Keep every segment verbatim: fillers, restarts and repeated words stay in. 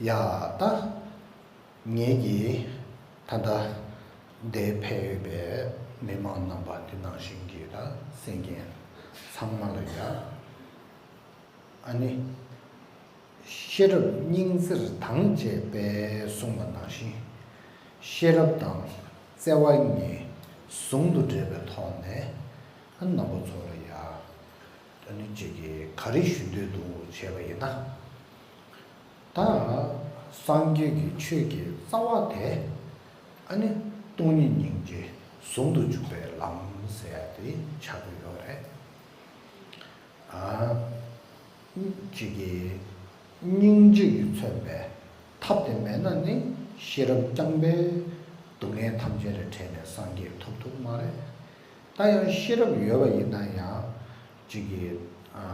ཡ་ད། ངེད་ཀྱིས་ད་ལྟ་འདིར་ཕེབས་ཡོད་པའི་མི་མང་རྣམ་པ་འདི་ནང་བཞིན་གྱི་ད་གསན་མཁན་ཚང་མ་ལ་ཡ། ཨ་ནི། ཤེས་རབ་སྙིང་བརྩེར་དང་བཅས་པས་གསུངས་པ་ནང་བཞིན། ཤེས་རབ་དང་བརྩེ་བ་གཉིས་ཟུང་དུ་འབྲེལ་བའི་ཐོག་ནས་ཨ་རྣམ་པ་ཚོ་ལ་ཡ། ཨ་ནི་ཅིག་གིས་ག་རེ་ཞུ་འདོད་འདུག་བྱས་པ་ཡིན་ན། ད་སངས་རྒྱས་ཀྱི་ཆོས་ཀྱི་རྩ་བ་དེ་ཨ་ནི་སྟོང་ཉིད་སྙིང་རྗེ་ཟུང་དུ་འཇུག་པའི་ལམ་ཟེར་ཡ་དེ་ཆགས་ཀྱི་ཡོད་རེད། ཨ། གཅིག་གིས་སྙིང་རྗེ་ཡིས་མཚོན་པའི་ཐབས་དེ་མེད་ན་ནི་ཤེས་རབ་རྐྱང་པས་སྡུག་བསྔལ་ཐམས་ཅད་ལས་བྲལ་ནས་སངས་རྒྱས་ཐོབ་ཐུབ་མ་རེད། ད་ཡང་ཤེས་རབ་ཡོད་པ་ཡིན་ན་ཡང་གཅིག་གིས་ཨ།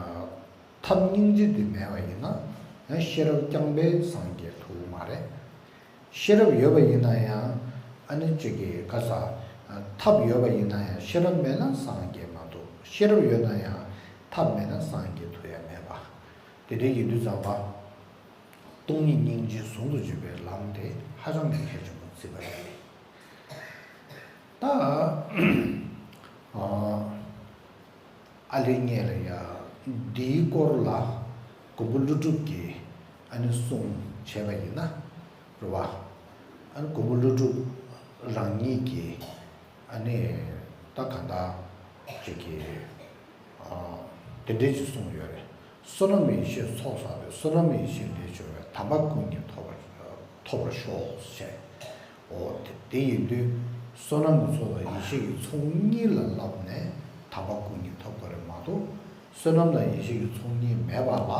ཐབས་སྙིང་རྗེ་དེ་མེད་པ་ཡིན་ན་ཡང་ཤེས་རབ་རྐྱང་པས་སངས་རྒྱས་ཐུབ་མ་རེད། ཤེས་རབ་ཡོད་པ་ཡིན་ན་ཡང་ཨ་ནི་གཅིག་གིས་ག་ས། ཐབས་ཡོད་པ་ཡིན་ན་ཡང་ཤེས་རབ་མེད་ན་སངས་རྒྱས་མ་ཐུབ། ཤེས་རབ་ཡོད་ན་ཡང་ཐབས་མེད་ན་སངས་རྒྱས་ཐུབ་ཡ་མེད་པ། དེ་འདྲ་ཡིན་དུས་ཙམ་པ། སྟོང་ཉིད་སྙིང་རྗེ་ཟུང་དུ་འཇུག་པའི་ལམ་དེ་ཧ་ཅང་གི་གལ་ཆེན་པོ་བརྩིས་པ་རེད། ད། ཨ། ཨ་ལེ་ངས་ལ་ཡ། འདིའི་སྐོར་ལ་མགོན་པོ་ཀླུ་སྒྲུབ་ཀྱིས་ཨ་ནི་གསུངས་བྱས་པ་ཡིན་ན་རེད་བ། ཨ་ནི་མགོན་པོ་ཀླུ་སྒྲུབ་རང་ཉིད་ཀྱིས་ཨ་ནི་ད་གང་ལྟར་ཅིག་གིས་ཨ། དེ་འདྲས་ཅིག་གསུངས་ཡོད་རེད། བསོད་ནམས་ཡེ་ཤེས་ཚོགས་བསགས་པས། བསོད་ནམས་ཡེ་ཤེས་ལས་བྱུང་བའི་དམ་པ་སྐུ་གཉིས་ཐོབ་པར་ཐོབ་པར་ཤོག་ཅེས། འོ་དེ་དེ་ཡིན་དུས་བསོད་ནམས་ཀྱི་ཚོགས་དང་ཡེ་ཤེས་ཀྱི་ཚོགས་གཉིས་ལ་བསླབས་ནས་དམ་པ་སྐུ་གཉིས་ཐོབ་དགོས་རེད་མ་གཏོགས། བསོད་ནམས་དང་ཡེ་ཤེས་ཀྱི་ཚོགས་གཉིས་མེད་པ་ལ་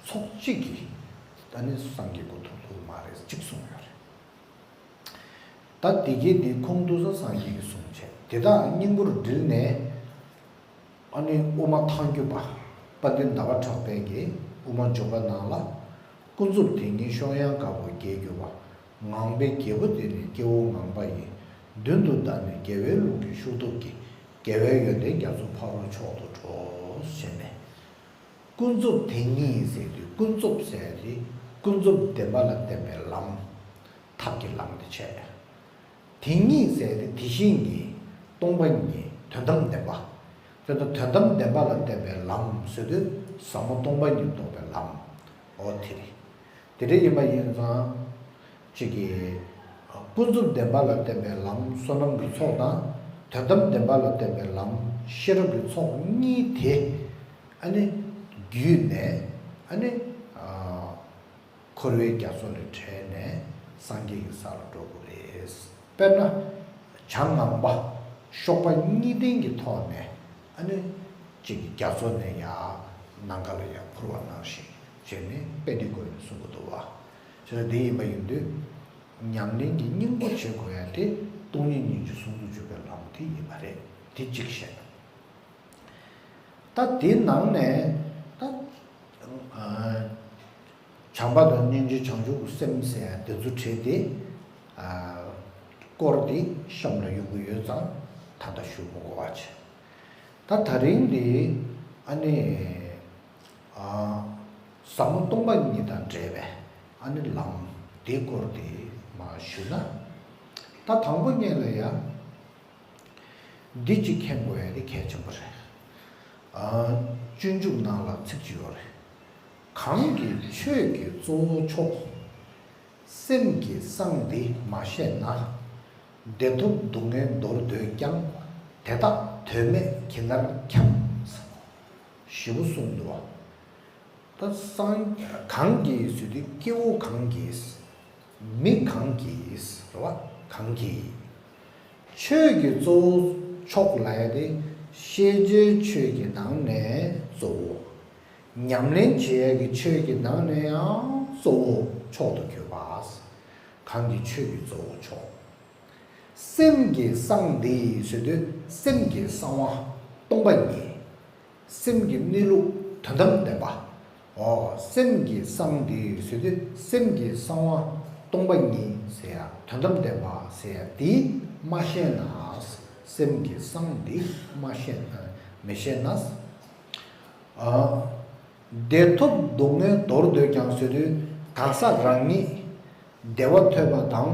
ཚོགས་གཅིག་གིས་ད་ནི་སངས་རྒྱས་སྐུ་ཐོབ་ཐུབ་མ་རེད་ཅིག་གསུངས་ཡོད་རེད། ད་དེ་གའི་དེ་ཁུངས་གཏུགས་ས་སངས་རྒྱས་ཀྱིས་གསུངས་བྱས། དེ་དག་སྙིང་པོར་དྲིལ་ནས། ཨ་ནི་དབུ་མ་ཐལ་འགྱུར་བ། དཔལ་ལྡན་ཟླ་བ་གྲགས་པས་ཀྱིས་དབུ་མ་འཇོམས་པ་ནང་ལ། ཀུན་རྫོབ་དེ་ཉིད་གཤོག་ཡངས་དཀར་པོ་རྒྱས་གྱུར་པ། ངང་པའི་རྒྱལ་པོ་དེ་ནི་སྐྱེ་བོ་ངང་པ་ཡི། མདུན་དུ་བདར་ནས་རྒྱལ་བའི་ལུང་གི་ཤུགས་སྟོབས་ཀྱིས། རྒྱལ་བའི་ཡོན་ཏན་རྒྱ་མཚོ་ཕ་རོལ་མཆོག་ཏུ་འགྲོ། ཞེས་ནས། ཀུན་རྫོབ་དེ་ཉིད་ཟེར་དུས་ཀུན་རྫོབ་ཟེར་དེ་ཀུན་རྫོབ་བདེན་པ་ལ་བརྟེན་པའི་ལམ། ཐབས་ཀྱི་ལམ་དེ་བྱས། དེ་ཉིད་ཟེར་དེ་དེ་བཞིན་ཉིད། སྟོང་པ་ཉིད། དོན་དམ་བདེན་པ། དེ་ལྟར་དོན་དམ་བདེན་པ་ལ་བརྟེན་པའི་ལམ་ཟེར་དུས་ཟབ་མོ་སྟོང་པ་ཉིད་རྟོགས་པའི་ལམ། འོ་དེ་རེད། དེ་འདྲ་ཡིན་པ་ཡིན་ཙང་། གཅིག་གིས། ཀུན་རྫོབ་བདེན་པ་ལ་བརྟེན་པའི་ལམ། བསོད་ནམས་ཀྱི་ཚོགས་དང་། དོན་དམ་བདེན་པ་ལ་བརྟེན་པའི་ལམ། ཤེས་རབ་ཀྱི་ཚོགས་གཉིས་དེ། ཨ་ནི། བརྒྱུད་ནས། ཨ་ནི། འཁོར་བའི་རྒྱ་མཚོ་ལས་བྲལ་ནས་སངས་རྒྱས་ཀྱི་ས་ལ་འགྲོ་དགོས་རེད། དཔེར་ན། བྱ་ངང་པ་གཤོག་པ་གཉིས་ལྡན་གྱི་ཐོག་ནས་ཨ་ནི་གཅིག་གི་རྒྱ་མཚོ་ནས་ཡར་ནམ་མཁའ་ལ་ཡར་འཕུར་བ་ནང་བཞིན་བྱས་ནས་དཔེ་འདི་བཀོད་ནས་གསུང་གི་འདུག་བ། བྱས་ཙང་འདི་ཡིན་པ་ཡིན་དུས། ཉམས་ལེན་གྱི་སྙིང་པོ་བྱེད་དགོས་ཡ་དེ་སྟོང་ཉིད་སྙིང་རྗེ་ཟུང་དུ་འཇུག་པའི་ལམ་དེ་ཡིན་པ་རེད། དེ་གཅིག་བཤད། ད་དེའི་ནང་ནས་ད། ཨ། བྱམས་པ་དང་སྙིང་རྗེ་བྱང་ཆུབ་ཀྱི་སེམས་ཟེར་ཡ་དེ་ཚོ་བྲིས་ཏེ། ཨ། སྐོར་དེ་གཤམ་ལ་ཡོང་གི་ཡོད་ཙང་ད་ལྟ་ཞུ་མི་དགོས་པ་བྱས། ད་ད་རིང་འདི་ཨ་ནི། ཨ། ཟབ་མོ་སྟོང་པ་ཉིད་དང་འབྲེལ་བའི་ཨ་ནི་ལམ་དེའི་སྐོར་དེ་མར་ཞུ་ན། ད་དང་པོ་ཉིད་ལ་ཡ། འདི་གཅིག་མཁྱེན་དགོས་ཡ་དེ་གལ་ཆེན་པོ་རེད། ཨ། སྤྱོད་འཇུག་ནང་ལ་ཚིག་ཅིག་ཡོད་རེད། གང་གིས་ཆོས་ཀྱི་གཙོ་བོ་མཆོག་སེམས་ཀྱི་གསང་འདི་མ་ཤེས་ན། བདེ་ཐོབ་སྡུག་བསྔལ་འདོར་འདོད་ཀྱང་། དེ་དག་དོན་མེད་ཁྱི་ནར་འཁྱམས། ཞེ་པོ་གསུངས་འདུག་བ། ད་སངས་གང་གིས་ཟེར་དུས་སྐྱེ་བོ་གང་གིས། མི་གང་གིས་རེད་བ། གང་གིས། ཆོས་ཀྱི་གཙོ་བོ་མཆོག་ལབ་ཡ་དེ་ཤེས་བྱའི་ཆོས་ཀྱི་ནང་ནས་གཙོ་བོ། ཉམས་ལེན་བྱེད་ཡ་གི་ཆོས་ཀྱི་ནང་ནས་ཡང་གཙོ་བོ་མཆོག་ཏུ་གྱུར་པ། གང་གིས་ཆོས་ཀྱི་གཙོ་བོ་མཆོག་སེམས་ཀྱི་གསང་འདི་ཟེར་དུས་སེམས་ཀྱི་གསང་བ་སྟོང་པ་ཉིད། སེམས་ཀྱི་གནས་ལུགས་དོན་དམ་བདེན་པ། འོ་སེམས་ཀྱི་གསང་འདི་ཟེར་དུས་སེམས་ཀྱི་གསང་བ་སྟོང་པ་ཉིད་ཟེར་ཡ་དོན་དམ་བདེན་པ་ཟེར་ཡ་འདི་མ་ཤེས་ན། སེམས་ཀྱི་གསང་འདི་མ་ཤེས་ན། མི་ཤེས་ན། ཨ། བདེ་ཐོབ་སྡུག་བསྔལ་འདོར་འདོད་ཀྱང་ཟེར་དུས། གང་ཟག་རང་ཉིད་བདེ་བ་ཐོབ་པ་དང་།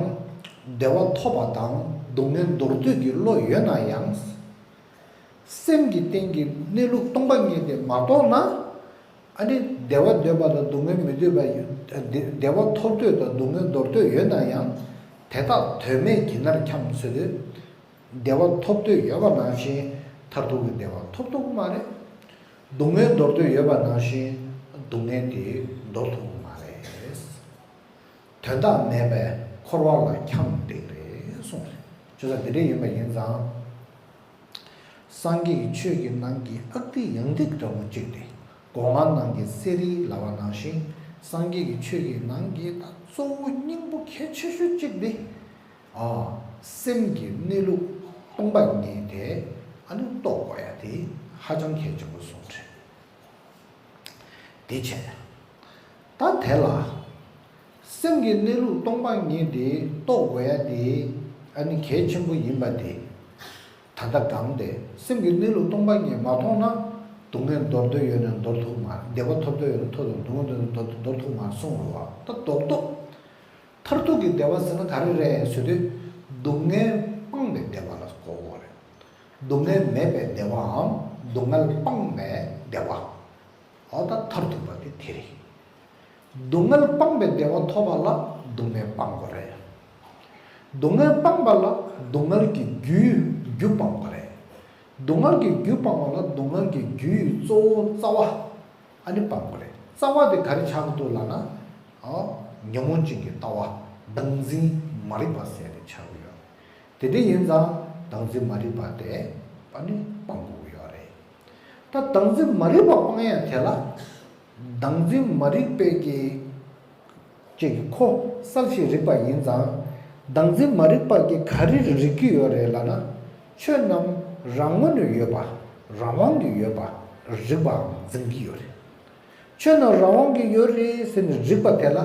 བདེ་བ་ཐོབ་པ་དང་སྡུག་བསྔལ་འདོར་འདོད་ཀྱི་བློ་ཡོད་ན་ཡང་། སེམས་ཀྱི་སྟེང་གི་གནས་ལུགས་སྟོང་པ་ཉིད་དེ་མ་རྟོགས་ན། ཨ་ནི་བདེ་བ་འདོད་པ་དང་སྡུག་བསྔལ་མི་འདོད་པ་ཡོད། བདེ་བདེ་བ་ཐོབ་འདོད་དང་སྡུག་བསྔལ་འདོར་འདོད་ཡོད་ན་ཡང་། དེ་དག་དོན་མེད་ཀྱི་ནར་འཁྱམས་ཚུལ་དུ། བདེ་བ་ཐོབ་འདོད་ཡོད་པ་ནང་བཞིན་མཐར་ཐུག་གི་བདེ་བ་ཐོབ་ཐུབ་ཀྱི་མ་རེད། སྡུག་བསྔལ་འདོར་འདོད་ཡོད་པ་ནང་བཞིན་སྡུག་བསྔལ་དེ་འདོར་ཐུབ་ཀྱི་མ་རེད། དོན་དག་མེད་པས་འཁོར་བ་ལ་འཁྱམས་བསྡད་རེད་གསུངས་རེད། བྱས་ཙང་དེ་འདྲ་ཡིན་པ་ཡིན་ཙང་། སངས་རྒྱས་ཀྱི་ཆོས་ཀྱི་ནང་གི་ཨ་ཏི་ཡང་ཏིག་འདྲ་བོ་གཅིག་དེ། སྒོ་ང་ནང་གི་གསེར་རིའི་ལབ་པ་ནང་བཞིན། སངས་རྒྱས་ཀྱི་ཆོས་ཀྱི་ནང་གི་ད་གཙོ་བོ་སྙིང་པོ་གལ་ཆེ་ཤོས་གཅིག་དེ། ཨ། སེམས་ཀྱི་གནས་ལུགས་སྟོང་པ་ཉིད་དེ་ཨ་ནི་རྟོགས་དགོས་ཡ་དེ་ཧ་ཅང་གལ་ཆེན་པོ་གསུངས་རེད། དེ་བྱས། ད་དེ་ལ། སེམས་ཀྱི་གནས་ལུགས་སྟོང་པ་ཉིད་དེ་རྟོགས་དགོས་ཡ་དེ་ཨ་ནི་གལ་ཆེན་པོ་ཡིན་པ་དེ། ད་ལྟ་གང་དེ་སེམས་ཀྱི་གནས་ལུགས་སྟོང་པ་ཉིད་མ་མཐོང་ན། སྡུག་བསྔལ་འདོར་འདོད་ཡོད་ན་འདོར་ཐུབ་མ་རེད། བདེ་བ་ཐོབ་འདོད་ཡོད་ན་ཐོབ་ཐུབ། སྡུག་བསྔལ་འདོར་འདོད་ཡོད་ན་འདོར་ཐུབ་མ་རེད་གསུངས་རེད་བ། ད་རྡོག་རྡོག་མཐར་ཐུག་གི་བདེ་བ་ཟེར་ན་ག་རེ་རེད་ཟེར་དུས། སྡུག་བསྔལ་སྤངས་པའི་བདེ་བ་ལ་གོ་དགོས་རེད། སྡུག་བསྔལ་མེད་པའི་བདེ་བའམ་སྡུག་བསྔལ་སྤངས་པའི་བདེ་བ། འོ་ད་མཐར་ཐུག་པ་དེ་དེ་རེད། སྡུག་བསྔལ་སྤངས་པའི་བདེ་བ་ཐོབ་པ་ལ་སྡུག་བསྔལ་སྤང་དགོས་རེད། སྡུག་བསྔལ་སྤངས་པ་ལ་སྡུག་བསྔལ་གྱི་རྒྱུ་རྒྱུ་སྤང་དགོས་རེད། སྡུག་བསྔལ་གྱི་རྒྱུ་སྤང་བ་ལ་སྡུག་བསྔལ་གྱི་རྒྱུ་ཡི་གཙོ་བོ་རྩ་བ། ཨ་ནི་སྤང་དགོས་རེད། རྩ་བ་དེ་ག་རེ་ཆགས་ཀྱི་འདུག་ལབ་ན། ཨ། ཉོན་མོངས་ཅན་གྱི་ལྟ་བ། བདག་འཛིན་མ་རིག་པ་ཟེར་དེ་ཆགས་ཀྱི་ཡོད། དེ་འདྲ་ཡིན་ཙང་བདག་འཛིན་མ་རིག་པ་དེ་ཨ་ནི་སྤང་དགོས་ཀྱི་ཡོད་རེད། ད་བདག་འཛིན་མ་རིག་པ་སྤང་ཡ་དེ་ལ། བདག་འཛིན་མ་རིག་པའི་གི་ཅིག་ཁོ་གསལ་ཞིང་རིག་པ་ཡིན་ཙང་། བདག་འཛིན་མ་རིག་པ་གི་ག་རེ་རིག་གི་ཡོད་རེད་ལབ་ན། ཆོས་རྣམས་རང་ངོས་ནས་ཡོད་པ། རང་དབང་གིས་ཡོད་པ་རིག་པའམ་འཛིན་གྱི་ཡོད་རེད། ཆོས་རྣམས་རང་དབང་གིས་ཡོད་རེད་ཟེར་ནས་རིག་པ་དེ་ལ་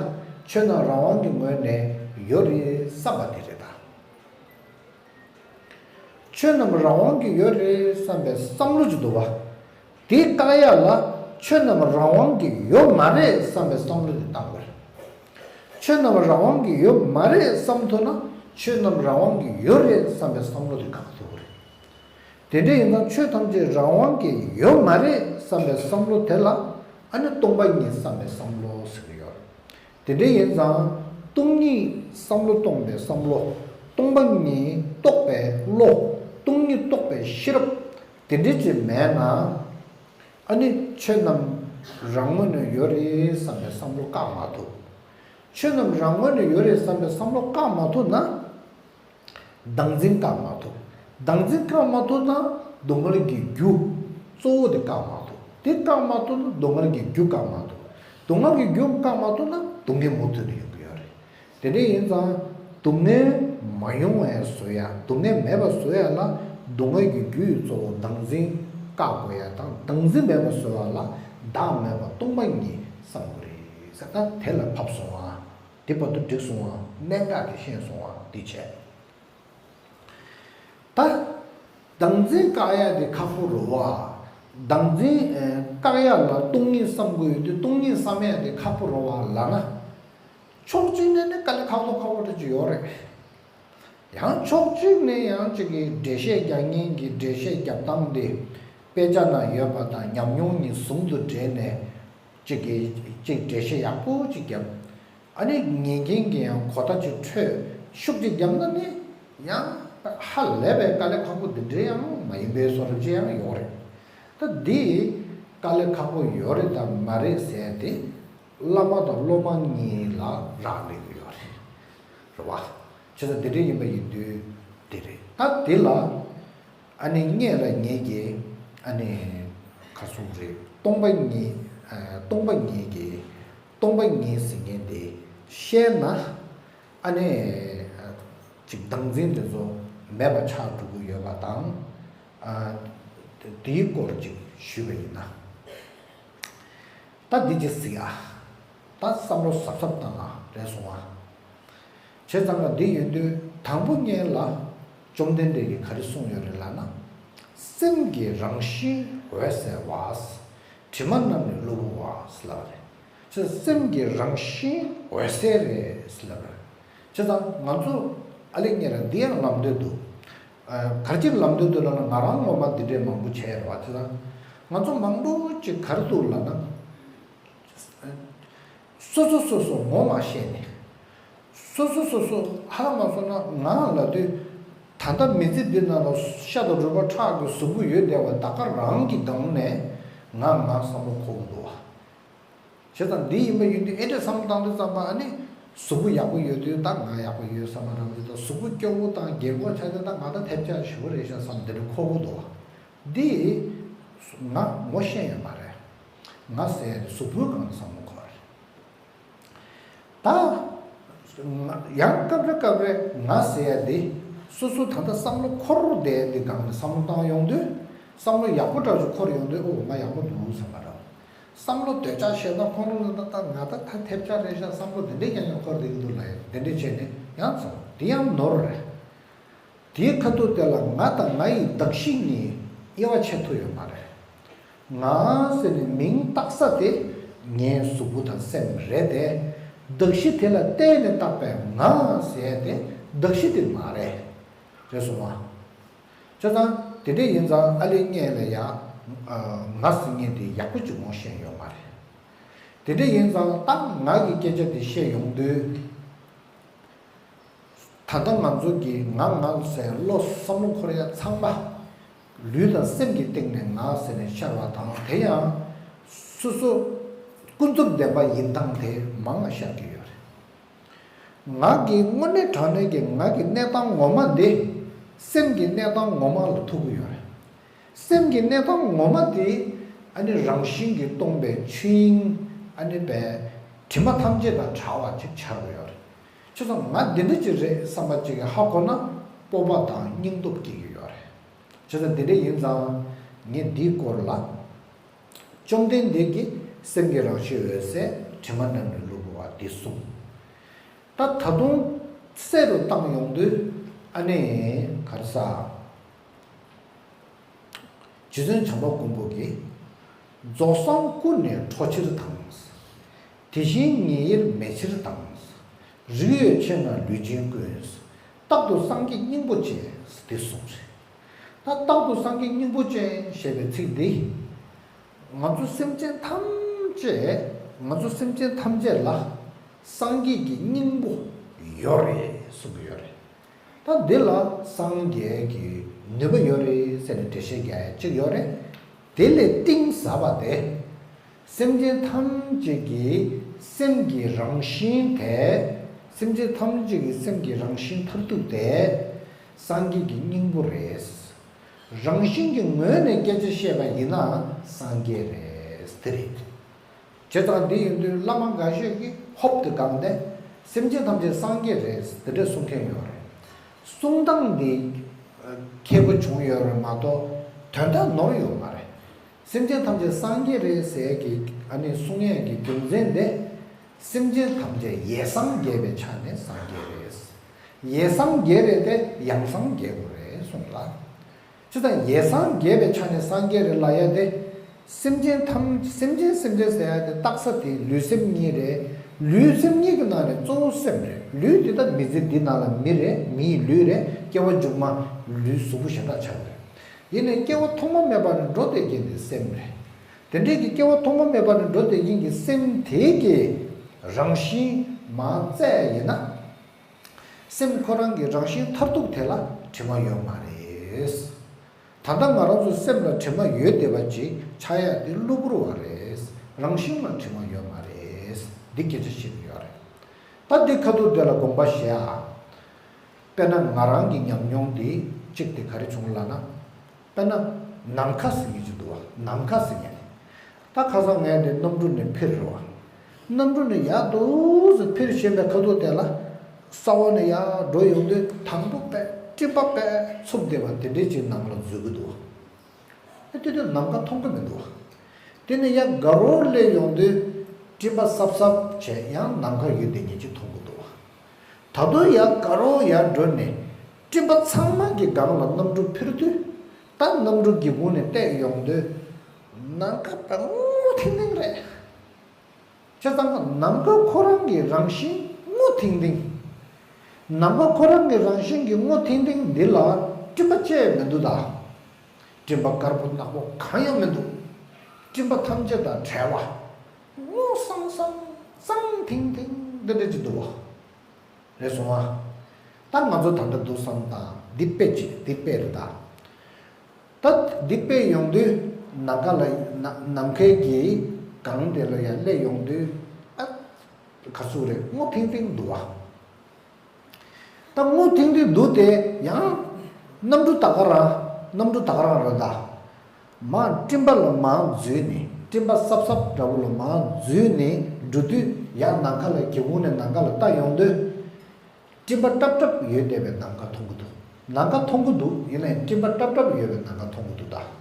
ཆོས་རྣམས་རང་དབང་གི་ངོས་ནས་ཡོད་རེད་བསམ་པ་དེ་རེད་ད། ཆོས་རྣམས་རང་དབང་གིས་ཡོད་རེད་བསམ་པའི་བསམ་བློ་ཅིག་འདུག་བ། དེ་བཀག་ཡ་ལ་ཆོས་རྣམས་རང་དབང་གིས་ཡོད་མ་རེད་བསམ་པའི་བསམ་བློ་དེ་བཏང་དགོས་རེད། ཆོས་རྣམས་རང་དབང་གིས་ཡོད་མ་རེད་བསམ་ཐུབ་ན་ཆོས་རྣམས་རང་དབང་གིས་ཡོད་རེད་བསམ་པའི་བསམ་བློ་དེ་བཀག་ཐུབ་ཀྱི་རེད། དེ་འདྲ་ཡིན་ཙང་ཆོས་ཐམས་ཅད་རང་དབང་གིས་ཡོད་མ་རེད་བསམ་པའི་བསམ་བློ་དེ་ལ་ཨ་ནི་སྟོང་པ་ཉིད་བསམ་པའི་བསམ་བློ་ཟེར་གྱི་ཡོད་རེད། དེ་འདྲ་ཡིན་ཙང་སྟོང་ཉིད་བསམ་བློ་སྟོང་པའི་བསམ་བློ། སྟོང་པ་ཉིད་རྟོགས་པའི་བློ། སྟོང་ཉིད་རྟོགས་པའི་ཤེས་རབ། དེ་འདྲ་ཅིག་མེད་ན། ཨ་ནི་ཆོས་རྣམས་རང་ངོས་ནས་ཡོད་རེད་བསམ་པའི་བསམ་བློ་བཀག་མ་ཐུབ། ཆོས་རྣམས་རང་ངོས་ནས་ཡོད་རེད་བསམ་པའི་བསམ་བློ་བཀག་མ་ཐུབ་ན། བདག་འཛིན་བཀག་མ་ཐུབ། བདག་འཛིན་བཀག་མ་ཐུབ་ན་སྡུག་བསྔལ་གྱི་རྒྱུ་གཙོ་བོ་དེ་བཀག་མ་ཐུབ། དེ་བཀག་མ་ཐུབ་ན་སྡུག་བསྔལ་གྱི་རྒྱུ་བཀག་མ་ཐུབ། སྡུག་བསྔལ་གྱི་རྒྱུ་བཀག་མ་ཐུབ་ན་སྡུག་བསྔལ་མུ་མཐུད་ནས་ཡོང་གི་ཡོད་རེད། དེ་འདྲ་ཡིན་ཙང་སྡུག་བསྔལ་མ་ཡོང་བའི་བཟོ་ཡ། སྡུག་བསྔལ་མེད་པ་བཟོ་ཡ་ལ་སྡུག་བསྔལ་གྱི་རྒྱུ་ཡི་གཙོ་བོ་བདག་འཛིན་བཀག་དགོས་ཡ་དང་། བདག་འཛིན་མེད་པ་བཟོ་བ་ལ་བདག་མེད་པ་སྟོང་པ་ཉིད་བསམ་དགོས་རེད་ཟེར། ད་དེ་ལ་བབས་སོང་ཨ། དེ་བར་དུ་འགྲིག་སོང་བ། གནད་འགག་དེ་ཤེས་སོང་བ། འདི་བྱས། ད། བདག་འཛིན་བཀག་ཡ་དེ་ཁག་པོ་རེད་བ། བདག་འཛིན་ཨེ་བཀག་ཡ་ལ་སྟོང་ཉིད་བསམ་དགོས་ཡོད་དུས་སྟོང་ཉིད་བསམ་ཡ་དེ་ཁག་པོ་རེད་བ་ལབ་ན། ཕྱོགས་གཅིག་ནས་ནི་དཀའ་ལས་ཁག་པོ་ཁག་པོ་འདྲ་ཅིག་ཡོད་རེད། ཡང་ཕྱོགས་གཅིག་ནས་ཡང་གཅིག་གི་འགྲེལ་བཤད་རྒྱག་མཁན་གྱི་འགྲེལ་བཤད་རྒྱབ་སྟངས་དེ་དཔེ་ཆ་ན་ཡོད་པ་དང་ཉམས་མྱོང་གཉིས་ཟུང་དུ་འབྲེལ་ནས་གཅིག་གི་གཅིག་འགྲེལ་བཤད་ཡག་པོ་ཅིག་བརྒྱབ། ཨ་ནི་ཉན་མཁན་གྱི་ཡང་གོ་བརྡ་ཅིག་འཕྲོད་ཤུགས་ཅིག་བརྒྱབ་ན་ནི་ཡང་ཧ་ལས་པའི་དཀའ་ལས་ཁག་པོ་འདི་འདྲའི་ཡང་མ་ཡིན་པའི་བཟོ་འདྲ་ཅིག་ཡང་ཡོད་རེད། ད་འདི་དཀའ་ལས་ཁག་པོ་ཡོད་རེད་དང་མ་རེད་ཟེར་ཏེ་བླ་མ་དང་སློབ་མ་གཉིས་ལ་རག་ལས་ཀྱི་ཡོད་རེད། རེད་བ། བྱས་ཙང་འདི་འདྲ་ཡིན་པ་ཡིན་དུས་འདི་རེད། ད་འདི་ལ་ཨ་ནི་སྔོན་ལ་ངེད་ཀྱིས་ཨ་ནི་ག་རེ་ཟེར་དགོས་རེད། སྟོང་པ་ཉིད། ཨ། སྟོང་པ་ཉིད་ཀྱི། སྟོང་པ་ཉིད་ཟེར་མཁན་དེ་བཤད་ན། ཨ་ནི་ཅིག་བདག་འཛིན་དེ་ཚོ་མེད་པ་ཆགས་འགྲོ་གི་ཡོད་པ་དང་། ཨ། དེའི་སྐོར་ཅིག་ཞུས་པ་ཡིན་ན། ད་འདི་ཅིག་གཟིགས་ཨ། ད་བསམ་བློ་གཟབ་གཟབ་བཏང་ཨ། རེད་སོང་ཨ། བྱས་ཙང་ང་འདི་ཡིན་དུས་དང་པོ་ཉིད་ལ་བཅོམ་ལྡན་འདས་ཀྱིས་ག་རེ་གསུངས་ཡོད་རེད་ལབ་ན། སེམས་ཀྱི་རང་བཞིན་འོད་གསལ་བ། དྲི་མ་རྣམས་ནི་གློ་བུར་བ་ལབ་པ་རེད། སེམས་ཀྱི་རང་བཞིན་འོད་གསལ་རེད་ཟེར་ལབ་རེད། བྱས་ཙང་ང་ཚོ་ཨ་ལེ་གཉིས་ལ་འདི་ཡང་ལབ་འདོད་འདུག་ཨ། ག་རེ་ཅིག་ལབ་འདོད་འདུག་ལབ་ན། ང་རང་ངོ་མ་འདི་འདྲའི་མང་པོ་བྱས་རེད་བ། བྱས་ཙང་ང་ཚོ་མང་པོ་ཅིག་ག་རེ་འདུག་ལབ་ན། སོ་སོ་སོ་སོ་ངོ་མ་ཤེས་ནས། སོ་སོ་སོ་སོ་ཧ་ལམ་མ་སོང་ན། ང་ལབ་དུས་ད་ལྟ་མི་ཚེ་འདི་ནང་ལ་ཤ་དང་རུས་པ་ཁྲག་གི་གཟུགས་པོ་ཡོད་བསྡད་པ་ད་ག་རང་གི་སྒང་ནས་ང་ང་བསམ་བློ་འཁོར་གྱི་འདུག་བ། བྱས་ཙང་འདི་ཡིན་པ་ཡིན་དུས་ཨེ་འདྲ་བསམ་བློ་བཏང་དུས་ཙམ་པ། ཨ་ནི་གཟུགས་པོ་ཡག་པོ་ཡོད་དུས་ད་ང་ཡག་པོ་ཡོད་བསམ་པ་རང་རེད། ད་གཟུགས་པོ་སྐྱོ་བོ་དང་རྒན་གོག་ཆགས་དུས་ད་ང་ད་ཐེབས་ཆག་ཞེ་པོ་རེད་ཤག་བསམ་འདི་འདྲ་འཁོར་གྱི་འདུག་བ། འདི་ང་ངོ་ཤེས་ཡོད་མ་རེད། ང་ཟེར་ཡ་དེ་གཟུགས་པོའི་སྒང་ནས་བསམ་བློ་འཁོར་བ་རེད། ད་ཡང་སྐབས་རེ་སྐབས་རེ་ང་ཟེར་ཡ་དེ་སོ་སོ་ད་ལྟ་བསམ་བློ་འཁོར་བསྡད་དེ་སྒང་ནས་བསམ་བློ་བཏང་ཡོང་དུས། བསམ་བློ་ཡག་པོ་འདྲ་ཞིག་འཁོར་ཡོང་དུས། ཨོ་ང་ཡག་པོ་འདུག་བསམ་པ་འདྲ། བསམ་བློ་འདོད་ཆགས་ཞེ་སྡང་ཁོང་ཁྲོ་ལ་ད་ལྟ་ང་ད་ད་ཐེབས་ཆག་རེད་ཤག་བསམ་བློ་དེ་འདྲས་ཀྱང་ཡང་འཁོར་བསྡད་ཀྱི་འདུག་ལབ་ཡ་དེ་འདྲས་བྱས་ནས་ཡང་ཚོ་དེ་ཡང་ནོར་རེད། དེའི་ཁ་ཐུག་དེ་ལ་ང་དང་ང་ཡི་གདགས་གཞི་གཉིས་དབྱེ་བ་ཕྱེ་ཐུབ་ཡོད་མ་རེད། ང་ཟེར་ནས་མིང་བཏགས་ས་དེ་ངའི་གཟུགས་པོ་དང་སེམས་རེད་དེ། གདགས་གཞི་དེ་ལ་བརྟེན་ནས་བཏགས་པའི་ང་ཟེར་ཡ་དེ་གདགས་གཞི་དེ་མ་རེད། རེད་སོང་ང་། བྱས་ཙང་དེ་འདྲ་ཡིན་ཙང་ཨ་ལེ་གཉིས་ལ་ཡང་ང་ཟེར་མཁན་དེ་ཡག་པོ་ཅིག་ངོ་ཤེས་ཡོད་མ་རེད། དེ་འདྲ་ཡིན་ཙང་ད་ང་གི་སྐད་ཆ་དེ་བཤད་ཡོང་དུས། ད་ལྟ་ང་ཚོ་གི་ང་ང་ཟེར་བློ་བསམ་བློ་འཁོར་ཡ་ཚང་མ་ལུས་དང་སེམས་ཀྱི་སྟེང་ནས་ང་ཟེར་ནས་ཤར་བ་དང་། དེ་ཡང་སོ་སོ་ཀུན་རྫོབ་བདེན་པ་ཡིན་སྟངས་དེ་མང་ང་ཤར་གྱི་ཡོད་རེད། ང་གི་དངོས་གནས་དྲང་གནས་ཀྱི་ང་གི་གནས་སྟངས་ངོ་མ་འདི་སེམས་ཀྱི་གནས་སྟངས་ངོ་མ་ལ་ཐུག་གི་ཡོད་རེད། སེམས་ཀྱི་གནས་སྟངས་ངོ་མ་དེ་ཨ་ནི་རང་བཞིན་གྱིས་སྟོང་པའི་ཆོས་དབྱིངས། ཨ་ནི་པའི་དྲི་མ་ཐམས་ཅད་དང་བྲལ་བ་ཅིག་ཆགས་ཀྱི་ཡོད་རེད། བྱས་ཙང་ང་འདི་འདྲ་ཅིག་རེད་བསམ་པ་ཅིག་ཧ་གོ་ན་སྤོབས་པ་དང་སྙིང་སྟོབས་སྐྱེ་གི་ཡོད་རེད། བྱས་ཙང་འདི་འདྲ་ཡིན་ཙང་ངས་འདིའི་སྐོར་ལ། བཅོམ་ལྡན་འདས་ཀྱིས་སེམས་ཀྱི་རང་བཞིན་འོད་གསལ་དྲི་མ་མེད་པའི་གློ་བུར་བ་འདི་གསུངས། ད་ད་དུང་གསལ་རུ་བཏང་ཡོང་དུས་ཨ་ནི་ག་རེ་ཟ། རྗེ་བཙུན་བྱམས་པ་མགོན་པོ་གིས། རྫོགས་སངས་སྐུ་ནི་འཕྲོ་ཕྱིར་དང་། དེ་བཞིན་ཉིད་དབྱེར་མེད་ཕྱིར་དང་། རིགས་ཡོད་ཆེ་ན་ལུས་ཅན་ཀུན། རྟག་ཏུ་སངས་རྒྱས་སྙིང་པོ་ཅན། དེ་གསུངས་རེད། ད་རྟག་ཏུ་སངས་རྒྱས་སྙིང་པོ་ཅན་ཞེས་པའི་ཚིག་འདི། ང་ཚོ་སེམས་ཅན་ཐམས་ཅད། ང་ཚོ་སེམས་ཅན་ཐམས་ཅད་ལ་སངས་རྒྱས་ཀྱི་སྙིང་པོ་ཡོད་རེད་གསུང་གི་ཡོད་རེད། ད་འདི་ལ་སངས་རྒྱས་ཀྱི་ནུས་པ་ཡོད་རེད་ཟེར་ནས་འགྲེལ་བཤད་རྒྱག་ཡ་གཅིག་ཡོད་རེད། དེ་ལས་གཏིང་ཟབ་པ་དེ། སེམས་ཅན་ཐམས་ཅད་ཀྱི་སེམས་ཀྱི་རང་བཞིན་དེ། སེམས་ཅན་ཐམས་ཅད་ཀྱི་སེམས་ཀྱི་རང་བཞིན་མཐར་ཐུག་དེ་སངས་རྒྱས་ཀྱི་སྙིང་པོ་རེད། རང་བཞིན་གྱི་ངོས་ནས་སྐད་ཆ་བཤད་པ་ཡིན་ན་སངས་རྒྱས་རེད། དེ་རེད། བྱས་ཙང་འདི་ཡིན་དུས་བླ་མ་འགའ་ཤས་ཀྱིས་ཧོབ་ཏེ་སྒང་ནས་སེམས་ཅན་ཐམས་ཅད་སངས་རྒྱས་རེད་དེ་འདྲ་གསུང་མཁན་ཡོད་རེད། གསུང་སྟངས་འདི་ཁྱད་པར་བྱུང་ཡོད་རེད་མ་གཏོགས་དོན་དག་ནོར་ཡོད་མ་རེད། སེམས་ཅན་ཐམས་ཅད་སངས་རྒྱས་རེད་ཟེར་གྱི་ཨ་ནི་གསུང་ཡས་ཀྱི་རྒྱུ་མཚན་དེ། སེམས་ཅན་ཐམས་ཅད་ཡེ་སངས་རྒྱས་པའི་ཆ་ནས་སངས་རྒྱས་རེད། ཡེ་སངས་རྒྱས་རེད་དེ་ཡང་སངས་རྒྱས་དགོས་རེད་གསུངས་ལ། ཅི་ལྟར་ཡེ་སངས་རྒྱས་པའི་ཆ་ནས་སངས་རྒྱས་རེད་ལབ་ཡ་དེ། སེམས་ཅན་ཐམས་སེམས་ཅན་སེམས་ཅན་ཟེར་ཡ་དེ་རྟགས་ས་དེ་ལུས་སེམས་གཉིས་རེད། ལུས་སེམས་གཉིས་ཀྱི་ནང་ནས་གཙོ་བོ་སེམས་རེད། ལུས་དེ་ད་མི་ཚེ་འདི་ནང་ལ་མི་རེད། མི་ཡི་ལུས་རེད། སྐྱེ་བ་མཇུག་མ་ལུས་གཟུགས་པོ་གཞན་དག་ཆགས་རེད། ཡིན་ནའི་སྐྱེ་བ་ཐོག་མ་མེད་པ་ནས་འགྲོ་བསྡད་མཁན་དེ་སེམས་རེད། དེ་འདྲའི་གི་སྐྱེ་བ་ཐོག་མ་མེད་པ་ནས་འགྲོ་བསྡད་མཁན་གྱི་སེམས་དེ་གི་རང་བཞིན་མར་བཙལ་ཡིན་ན། སེམས་ཁོ་རང་གི་རང་བཞིན་མཐར་ཐུག་དེ་ལ་དྲི་མ་ཡོད་མ་རེད། ད་ལྟ་ང་རང་ཚོ་སེམས་ལ་དྲི་མ་ཡོད་བསྡད་པ་ཅིག་ཆགས་ཡ་དེ་གློ་བུར་བ་རེད། རང་བཞིན་ལ་དྲི་མ་ཡོད་མ་རེད། འདི་སྐད་ཆ་བཤད་ཀྱི་ཡོད་རེད། ད་འདི་ཁ་ཐུག་དེ་ལ་དགོངས་པ་བཞེས་ཨ། དཔེར་ན་ང་རང་གི་ཉམས་མྱོང་འདི་གཅིག་དེ་ག་རེ་བྱུང་ལབ་ན། དཔེར་ན་ནམ་མཁའ་ཟེར་མཁན་ཅིག་འདུག་བ། ནམ་མཁའ་ཟེར་མཁན། ད་ཁ་སང་ངས་འདི་གནམ་གྲུ་ནས་འཕུར་རེད་བ། གནམ་གྲུ་ནས་ཡར་འདུག་སེ་འཕུར་བཞིན་པའི་ཁ་ཐུག་དེ་ལ། ས་འོག་ནས་ཡར་འགྲོ་ཡོང་དུས་དང་པོ་པས་སྤྲིན་པ་པས་འཚུབ་བསྡད་པ་དེ་འདྲས་ཅིག་ནང་ལ་འཛུལ་གི་འདུག་བ། ཨེ་དེ་དུས་ནམ་མཁའ་མཐོང་གི་མི་འདུག་བ། དེ་ནས་ཡར་དགའ་རོགས་སླེབས་ཡོང་དུས་སྤྲིན་པ་སྲབ་སྲབ་བྱས་ཡང་ནམ་མཁའ་ཡོད་བསྡད་མཁན་ཅིག་མཐོང་གི་འདུག་བ། ད་དུང་ཡར་དགའ་རོགས་ཡར་འགྲོ་ནས་སྤྲིན་པ་ཚང་མ་གི་སྒང་ལ་གནམ་གྲུ་འཕུར་དུས། ད་གནམ་གྲུ་སྒེའུ་ཁུང་ནས་བལྟས་ཡོང་དུས་ནམ་མཁའ་དཔེ་སྔོ་ཐིང་ཐིང་རེད། བྱས་ཙང་ནམ་མཁའ་ཁོ་རང་གི་རང་བཞིན་སྔོ་ཐིང་ཐིང་། ནམ་མཁའ་ཁོ་རང་གི་རང་བཞིན་གྱི་སྔོ་ཐིང་ཐིང་འདི་ལ་སྤྲིན་པ་ཅི་ཡང་མི་འདུག་ད། སྤྲིན་པ་དཀར་པོ་ནག་པོ་གང་ཡང་མི་འདུག་སྤྲིན་པ་ཐམས་ཅད་དང་བྲལ་བ། སྔོ་སང་སང་གཙང་ཐིང་ཐིང་འདི་འདྲ་ཅིག་འདུག་བ། རེད་སོང་ཨ། ད་ང་ཚོ་ད་ལྟ་འདུག་བསམ་དང་འདི་དཔེ་ཅིག་འདི་དཔེ་རེད་ད། ད་འདི་དཔེ་ཡོང་དུས་ནམ་མཁའ་ལ་ནམ་མཁའི་གི་སྒང་དེ་ལ་ཡང་སླེབས་ཡོང་དུས་ཨ། ག་ཚོད་རེད། སྔོ་ཐིང་ཐིང་འདུག་བ། ད་སྔོ་ཐིང་ཐིང་འདུག་སྟེ་ཡང་གནམ་གྲུ་ད་ག་རང་། གནམ་གྲུ་ད་ག་རང་རེད་ད། མར་སྤྲིན་པ་ལ་མར་འཛུལ་ནས། སྤྲིན་པ་སྲབ་སྲབ་འདྲ་བོ་ལ་མར་འཛུལ་ནས་འགྲོ་དུས་ཡང་ནམ་མཁའ་ལ་སྒེའུ་ཁུང་ནས་ནམ་མཁའ་ལ་ལྟ་ཡོང་དུས། སྤྲིན་པ་སྲབ་སྲབ་ཡོད་བསྡད་པའི་ནམ་མཁའ་མཐོང་གི་འདུག་ནམ་མཁའ་མཐོང་གི་འདུག་ཡིན་ནའི་སྤྲིན་པ་སྲབ་སྲབ་ཡོད་པའི་ནམ་མཁའ་མཐོང་གི་འདུག་ད།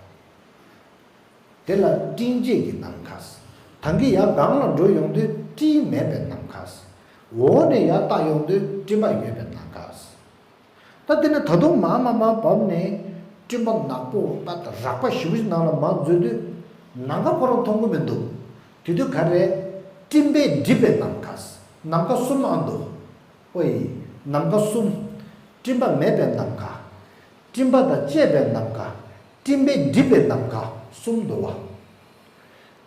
དེ་ལ་སྤྲིན་བརྗིད་ཀྱི་ནམ་མཁའ། ད་གིན་ཡར་སྒང་ལ་འགྲོ་ཡོང་དུས་སྤྲིན་མེད་པའི་ནམ་མཁའ། འོག་ནས་ཡར་ལྟ་ཡོང་དུས་སྤྲིན་པ་ཡོད་པའི་ནམ་མཁའ། ད་དེ་ནས་ད་དུང་མར་མར་མར་བབས་ནས་སྤྲིན་པ་ནག་པོ་ད་རགས་པ་ཞེ་པོ་ཞིག་ནང་ལ་མར་འཛུལ་དུས་ནམ་མཁའ་ཁོ་རང་མཐོང་གི་མི་འདུག་དེ་དུས་ག་རེ། སྤྲིན་པས་བསྒྲིབས་པའི་ནམ་མཁའ། ནམ་མཁའ་གསུམ་ཨང་འདུག་ཨོ་ཡི། ནམ་མཁའ་གསུམ། སྤྲིན་པ་མེད་པའི་ནམ་མཁའ། སྤྲིན་པ་དང་བཅས་པའི་ནམ་མཁའ། སྤྲིན་པས་བསྒྲིབས་པའི་ནམ་མཁའ་གསུམ་འདུག་བ།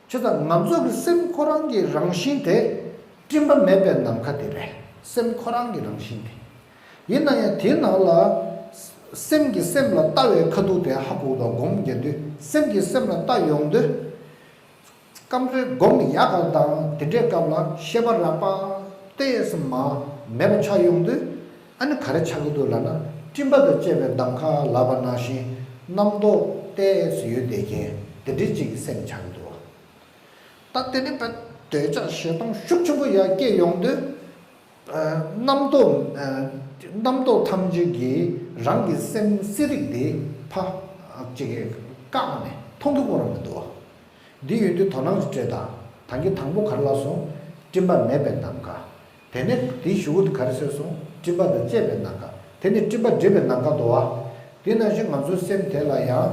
བྱས་ཙང་ང་ཚོ་གི་སེམས་ཁོ་རང་གི་རང་བཞིན་དེ་སྤྲིན་པ་མེད་པའི་ནམ་མཁའ་དེ་རེད། སེམས་ཁོ་རང་གི་རང་བཞིན་དེ། ཡིན་ན་ཡང་དེའི་ནང་ལ་སེམས་ཀྱིས་སེམས་ལ་ལྟ་བའི་ཁ་ཐུག་དེ་ཧ་གོ་དང་སྒོམ་རྒྱག་དུས། སེམས་ཀྱིས་སེམས་ལ་ལྟ་ཡོང་དུས། སྐབས་རེ་སྒོམ་ཡག་ག་དང་དེ་འདྲའི་སྐབས་ལ་ཤེས་པ་རགས་པ་ཏོག་ཙམ་མ་མེད་པ་ཆགས་ཡོང་དུས། ཨ་ནི་ག་རེ་ཆགས་ཀྱི་འདུག་ལབ་ན། སྤྲིན་པ་དང་བཅས་པའི་ནམ་མཁའ་ལབ་པ་ནང་བཞིན་རྣམ་རྟོག་ཏོག་ཙམ་ཡོད་བསྡད་མཁན་དེ་འདྲའི་ཅིག་གི་སེམས་ཆགས་ཀྱི་འདུག་ད་དེ་ནི་བས་འདོད་ཆགས་ཞེ་སྡང་ཤུགས་ཆེན་པོ་ཡར་སྐྱེས་ཡོང་དུས། རྣམ་རྟོག་རྣམ་རྟོག་ཐམས་ཅད་ཀྱིས་རང་གི་སེམས་སི་རིག་དེ་ཕ་ཅིག་གིས་བཀག་ནས་མཐོང་གི་ཁོ་རང་མི་འདུག་འདི་ཡོད་དུས་དོ་སྣང་ཞིག་སྤྲད་དང་། ད་གིན་དང་པོ་ག་རེ་ལབ་སོང་། སྤྲིན་པ་མེད་པའི་ནམ་མཁའ། དེ་ནས་དེའི་གཞུག་གུ་དེ་ག་རེ་ཟེར་སོང་། སྤྲིན་པ་དང་བཅས་པའི་ནམ་མཁའ། དེ་ནས་སྤྲིན་པ་བསྒྲིབས་པའི་ནམ་མཁའ་འདུག་བ། དེ་ནང་བཞིན་ང་ཚོའི་སེམས་དེ་ལ་ཡང་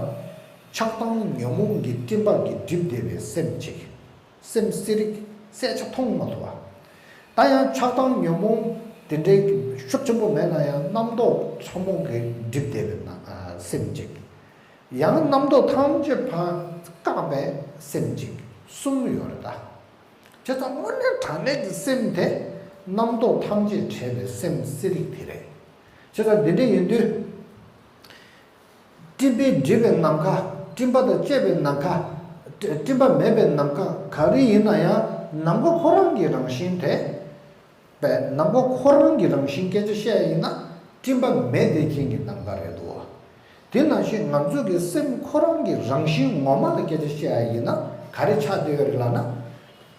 ཆགས་སྡང་ཉོན་མོངས་ཀྱི་སྤྲིན་པ་གིས་བསྒྲིབས་བསྡད་པའི་སེམས་ཅིག་སེམས་སི་རིག་གསལ་ཆ་མཐོང་མ་ཐུབ་པ། ད་ཡང་ཆགས་སྡང་ཉོན་མོངས་དེ་འདྲའི་ཤུགས་ཆེན་པོ་མེད་ན་ཡང་རྣམ་རྟོག་ཕྲ་མོ་གིས་བསྒྲིབས་བསྡད་པའི་ན་སེམས་ཅིག་ཡང་རྣམ་རྟོག་ཐམས་ཅད་ཕར་བཀག་པའི་སེམས་ཅིག་གསུམ་ཡོད་རེད་ད། བྱས་ཙང་དངོས་གནས་དྲང་གནས་ཀྱི་སེམས་དེ་རྣམ་རྟོག་ཐམས་ཅད་བྲལ་བའི་སེམས་སི་རིག་དེ་རེད། བྱས་ཙང་འདི་འདྲ་ཡིན་དུས། སྤྲིན་པས་བསྒྲིབས་པའི་ནམ་མཁའ། སྤྲིན་པ་དང་བཅས་པའི་ནམ་མཁའ། སྤྲིན་པ་མེད་པའི་ནམ་མཁའ་ག་རེ་ཡིན་ན་ཡང་ནམ་མཁའ་ཁོ་རང་གི་རང་བཞིན་དེ། པས་ནམ་མཁའ་ཁོ་རང་གི་རང་བཞིན་སྐད་ཆ་བཤད་ཡ་ཡིན་ན་སྤྲིན་པ་མེད་བསྡད་མཁན་གྱི་ནམ་མཁའ་རེད་འདུག་དེ་ནང་བཞིན་ང་ཚོ་གི་སེམས་ཁོ་རང་གི་རང་བཞིན་ངོ་མ་ལ་སྐད་ཆ་བཤད་ཡ་ཡིན་ན་ག་རེ་ཆགས་བསྡད་ཡོད་རེད་ལབ་ན།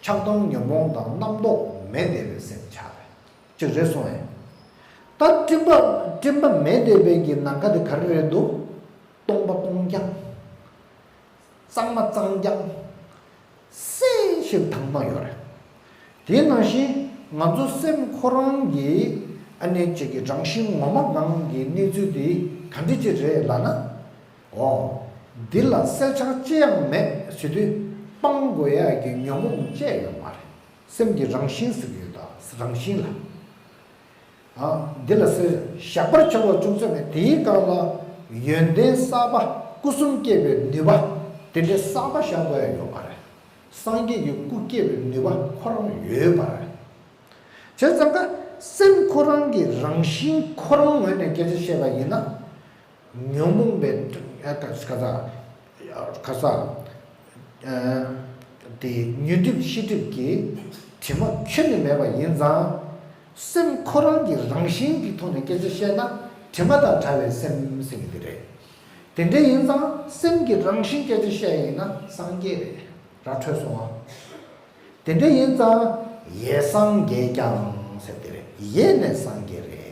ཆགས་སྡང་ཉོན་མོངས་དང་རྣམ་རྟོག་མེད་བསྡད་པའི་སེམས་ཆགས་རེད། ཅིག་རེད་སོང་ངས། ད་སྤྲིན་པ་སྤྲིན་པ་མེད་བསྡད་པའི་གི་ནམ་མཁའ་དེ་ག་རེ་རེད་འདུག་སྟོང་པ་སྟོང་རྐྱང་། གཙང་མ་གཙང་རྐྱང་། གསལ་ཞིང་དྭངས་མ་ཡོད་རེད། དེའི་ནང་བཞིན་ང་ཚོ་སེམས་ཁོ་རང་གི་ཨ་ནི་ཅིག་གི་རང་བཞིན་ངོ་མ་སྒང་གི་གནས་ཚུལ་དེ་ག་འདྲ་ཅིག་རེད་ལབ་ན། འོ། འདི་ལ་གསལ་ཆ་ཅི་ཡང་མེད་ཟེར་དུས་སྤང་དགོས་ཡ་གི་ཉོན་མོངས་ཅི་ཡང་ཡོད་མ་རེད། སེམས་ཀྱི་རང་བཞིན་ཟེར་གྱི་ཡོད་ད། རང་བཞིན་ལ། ཨ། འདི་ལ་ཟེར་བཞག་པར་བྱ་བ་ཅུང་ཟད་མེད། དེའི་སྒང་ལ་ཡོན་ཏན་གསར་པ་སྐུ་གསུམ་སྐྱེད་པའི་ནུས་པ་དེ་འདྲའི་གསར་པ་བཞག་དགོས་ཡ་ཡོད་མ་རེད། སངས་རྒྱས་ཀྱི་སྐུ་སྐྱེད་པའི་ནུས་པ་ཁོ་རང་ཡོད་པ་རེད། བྱས་ཙང་ཀ་སེམས་ཁོ་རང་གི་རང་བཞིན་ཁོ་རང་ངོས་ནས་སྐད་ཆ་བཤད་པ་ཡིན་ན། ཉོན་མོངས་པའི་ཨ་ག་ས་ག་ས་དེ་ཉོན་སྒྲིབ་ཤེས་སྒྲིབ་ཀྱི་དྲི་མ་ཁྱོན་ནས་མེད་པ་ཡིན་ཙང་། སེམས་ཁོ་རང་གི་རང་བཞིན་གྱི་ཐོག་ནས་སྐད་ཆ་བཤད་ན་དྲི་མ་དང་བྲལ་བའི་སེམས་ཟེར་གྱི་དེ་རེད། དེ་འདྲ་ཡིན་ཙང་སེམས་ཀྱི་རང་བཞིན་སྐད་ཆ་བཤད་ཡིན་ན་སངས་རྒྱས་རེད། ར་འཕྲོད་སོང་ཨ། དེ་འདྲ་ཡིན་ཙང་ཡེ་སངས་རྒྱས་ཀྱང་ཟེར་དེ་རེད། ཡེ་ནས་སངས་རྒྱས་རེད།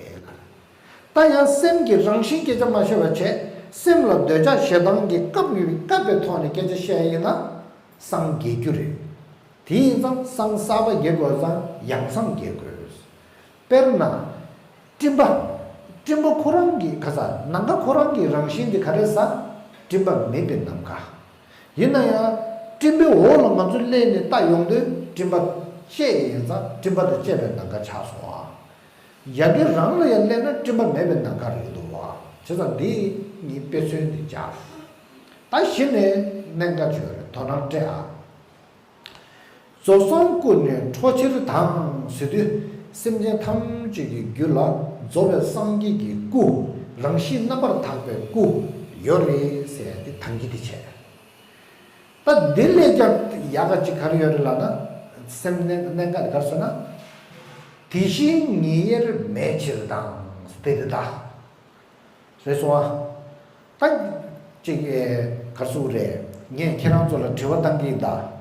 ད་ཡང་སེམས་ཀྱི་རང་བཞིན་སྐད་ཆ་མ་བཤད་པ་བྱས། སེམས་ལ་འདོད་ཆགས་ཞེ་སྡང་གི་བཀབ་ཡོད་པའི་བཀབ་པའི་ཐོག་ནས་སྐད་ཆ་བཤད་ཡིན་ན་སངས་རྒྱས་རྒྱུ་རེད། དེ་ཡིན་ཙང་སངས་གསར་པ་རྒྱས་དགོས་ཙང་ཡང་སངས་རྒྱས་དགོས། དཔེར་ན། སྤྲིན་པ། སྤྲིན་པ་ཁོ་རང་གི་ག་ས་ནམ་མཁའ་ཁོ་རང་གི་རང་བཞིན་དེ་ག་རེ་ཟ། སྤྲིན་པ་མེད་པའི་ནམ་མཁའ། ཡིན་ན་ཡང་སྤྲིན་པའི་འོག་ལ་ང་ཚོ་སླེབས་ནས་ལྟ་ཡོང་དུས་སྤྲིན་པ་ བཅད་ཡིན་ཙང་སྤྲིན་པ་དང་བཅས་པའི་ནམ་མཁའ་ཆགས་སོང་བ། ཡ་གི་རང་ལ་ཡང་སླེབས་ན་སྤྲིན་པ་མེད་པའི་ནམ་མཁའ་རེད་འདུག་བ། བྱས་ཙང་འདི་གཉིས་དཔེ་མཚོན་འདི་སྦྱར། ད་གཞི་ནས་གནད་འགག་ཅིག་ཡོད་རེད། དོ་སྣང་སྤྲད་ཨ། རྫོགས་སངས་སྐུ་ནི་འཕྲོག་ཕྱིར་དང་ཟེར་དུས། སེམས་ཅན་ཐམས་ཅད་ཀྱི་རྒྱུད་ལ་རྫོགས་པའི་སངས་རྒྱས་ཀྱི་སྐུ། རང་བཞིན་རྣམ་པར་དག་པའི་སྐུ་ཡོད་རེད་ཟེར་ཏེ་དང་གི་དེ་བྱས། ད་འདི་ལས་ཀྱང་ཡག་ག་ཅིག་ག་རེ་ཡོད་རེད་ལབ་ན། སེམས་གནད་གནད་འགག་དེ་ག་རེ་ཟེར་ན། དེ་བཞིན་ཉིད་དབྱེར་མེད་ཕྱིར་དང་དེ་རེད་ད། རེད་སོང་ཨ། ད་ཅིག་ག་རེ་ཟེར་དགོས་རེད། ངས་ཁྱེད་རང་ཚོ་ལ་དྲི་བ་བཏང་གི་ཡིན་ད།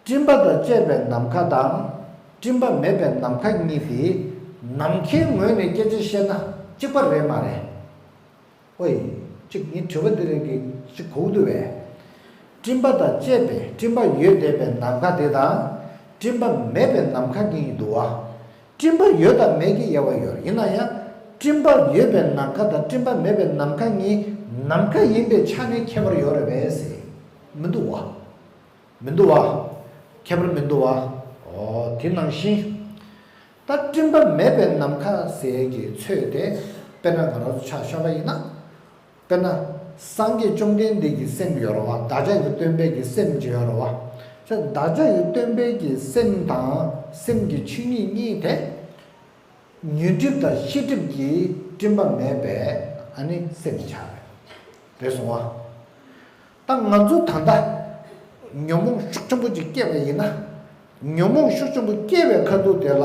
སྤྲིན་པ་དང་བཅས་པའི་ནམ་མཁའ་དང་། སྤྲིན་པ་མེད་པའི་ནམ་མཁའ་གཉིས་དེ། ནམ་མཁའི་ངོས་ནས་སྐད་ཆ་བཤད་ན་གཅིག་པ་རེད་མ་རེད། ཨོའི། གཅིག་ངའི་དྲི་བ་འདི་རིགས་ཀྱི་གཅིག་གོ་གི་འདུག་བས། སྤྲིན་པ་དང་བཅས་པའི་སྤྲིན་པ་ཡོད་བསྡད་པའི་ནམ་མཁའ་དེ་དང་། སྤྲིན་པ་མེད་པའི་ནམ་མཁའ་གཉིས་འདུག་བ། སྤྲིན་པ་ཡོད་དང་མེད་ཀྱི་དབྱེ་བ་ཡོད་རེད། ཡིན་ན་ཡང་། སྤྲིན་པ་ཡོད་པའི་ནམ་མཁའ་དང་སྤྲིན་པ་མེད་པའི་ནམ་མཁའ་གཉིས་ནམ་མཁའ་ཡིན་པའི་ཆ་ནས་ཁྱད་པར་ཡོད་རེད་པས་ཟེར། མི་འདུག་བ། མི་འདུག་བ། ཁྱད་པར་མི་འདུག་བ། ཨོ་དེ་ནང་བཞིན། ད་སྤྲིན་པ་མེད་པའི་ནམ་མཁའ་ཟེར་གྱི་ཚོད་དེ། དཔེར་ན་ང་རང་ཚོ་ཆ་བཞག་པ་ཡིན་ན། དཔེར་ན། སངས་རྒྱས་བཅོམ་ལྡན་འདས་ཀྱི་སེམས་ཡོད་རེད་བ། བདག་ཅག་གི་སྟོན་པའི་གི་སེམས་ཅིག་ཡོད་རེད་བ། ཆ་བདག་ཅག་གི་སྟོན་པའི་གི་སེམས་དང་སེམས་ཀྱི་ཆོས་ཉིད་གཉིས་དེ། ཉོན་སྒྲིབ་དང་ཤེས་སྒྲིབ་ཀྱི་སྤྲིན་པ་མེད་པའི་ཨ་ནི་སེམས་ཆགས་རེད། རེད་སོང་བ། ད་ང་ཚོ་ད་ལྟ་ཉོན་མོངས་ཤུགས་ཆེན་པོ་ཅིག་སྐྱེས་པ་ཡིན་ན། ཉོན་མོངས་ཤུགས་ཆེན་པོ་སྐྱེས་པའི་ཁ་ཐུག་དེ་ལ་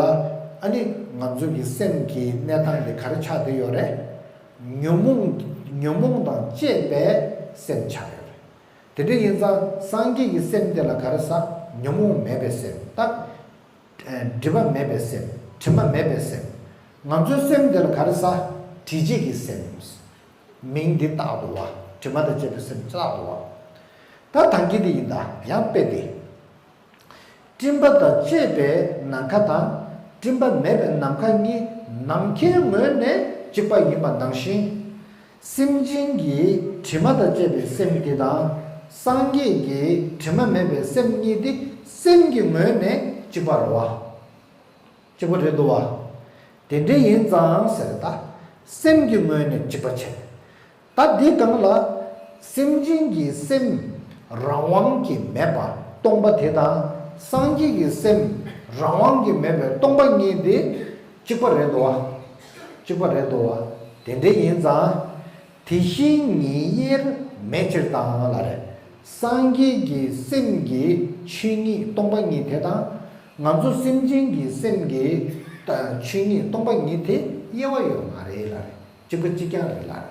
ཨ་ནི་ང་ཚོ་གི་སེམས་ཀྱི་གནས་སྟངས་དེ་ག་རེ་ཆགས་བསྡད་ཡོད་རེད། ཉོན་མོངས་ཉོན་མོངས་དང་བཅས་པའི་སེམས་ཆགས་ཡོད་རེད། དེ་འདྲ་ཡིན་ཙང་སངས་རྒྱས་ཀྱི་སེམས་དེ་ལ་ག་རེ་ཟ། ཉོན་མོངས་མེད་པའི་སེམས་དང་། སྒྲིབ་པ་མེད་པའི་སེམས། དྲི་མ་མེད་པའི་སེམས། ང་ཚོའི་སེམས་དེ་ལ་ག་རེ་ཟ། དྲི་བཅས་ཀྱི་སེམས། མིང་འདི་བཏགས་འདུག་བ། དྲི་མ་དང་བཅས་པའི་སེམས་བཏགས་འདུག་བ། ད་དང་གི་དེ་ཡིན་ད་ཡང་དཔེ་དེ། སྤྲིན་པ་དང་བཅས་པའི་ནམ་མཁའ་དང་། སྤྲིན་པ་མེད་པའི་ནམ་མཁའ་གཉིས་ནམ་མཁའི་ངོས་ནས་གཅིག་པ་ཡིན་པ་ནང་བཞིན། སེམས་ཅན་གྱི་དྲི་མ་དང་བཅས་པའི་སེམས་དེ་དང་། སངས་རྒྱས་ཀྱི་དྲི་མ་མེད་པའི་སེམས་གཉིས་དེ་སེམས་ཀྱི་ངོས་ནས་གཅིག་པ་རེད་བ། གཅིག་པ་རེད་འདུག་བ། དེ་འདྲ་ཡིན་ཙང་ཟེར་ད། སེམས་ཀྱི་ངོས་ནས་གཅིག་པ་བྱས། ད་འདི་སྒང་ལ། སེམས་ཅན་གྱི་སེམས་རང་དབང་གིས་མེད་པ་སྟོང་པ་དེ་དང་། སངས་རྒྱས་ཀྱི་སེམས་རང་དབང་གིས་མེད་པའི་སྟོང་པ་གཉིས་དེ་གཅིག་པ་རེད་འདུག་བ། གཅིག་པ་རེད་འདུག་བ། དེ་འདྲ་ཡིན་ཙང་། དེ་བཞིན་ཉིད་དབྱེར་མེད་ཕྱིར་དང་ལ་རེ། སངས་རྒྱས་ཀྱི་སེམས་ཀྱི་ཆོས་ཉིད་སྟོང་པ་ཉིད་དེ་དང་། ང་ཚོ་སེམས་ཅན་གྱི་སེམས་ཀྱི་ཆོས་ཉིད་སྟོང་པ་ཉིད་དེ་དབྱེ་བ་ཡོད་མ་རེད་ལ་རེ། གཅིག་པ་གཅིག་རྐྱང་རེད་ལ་རེ།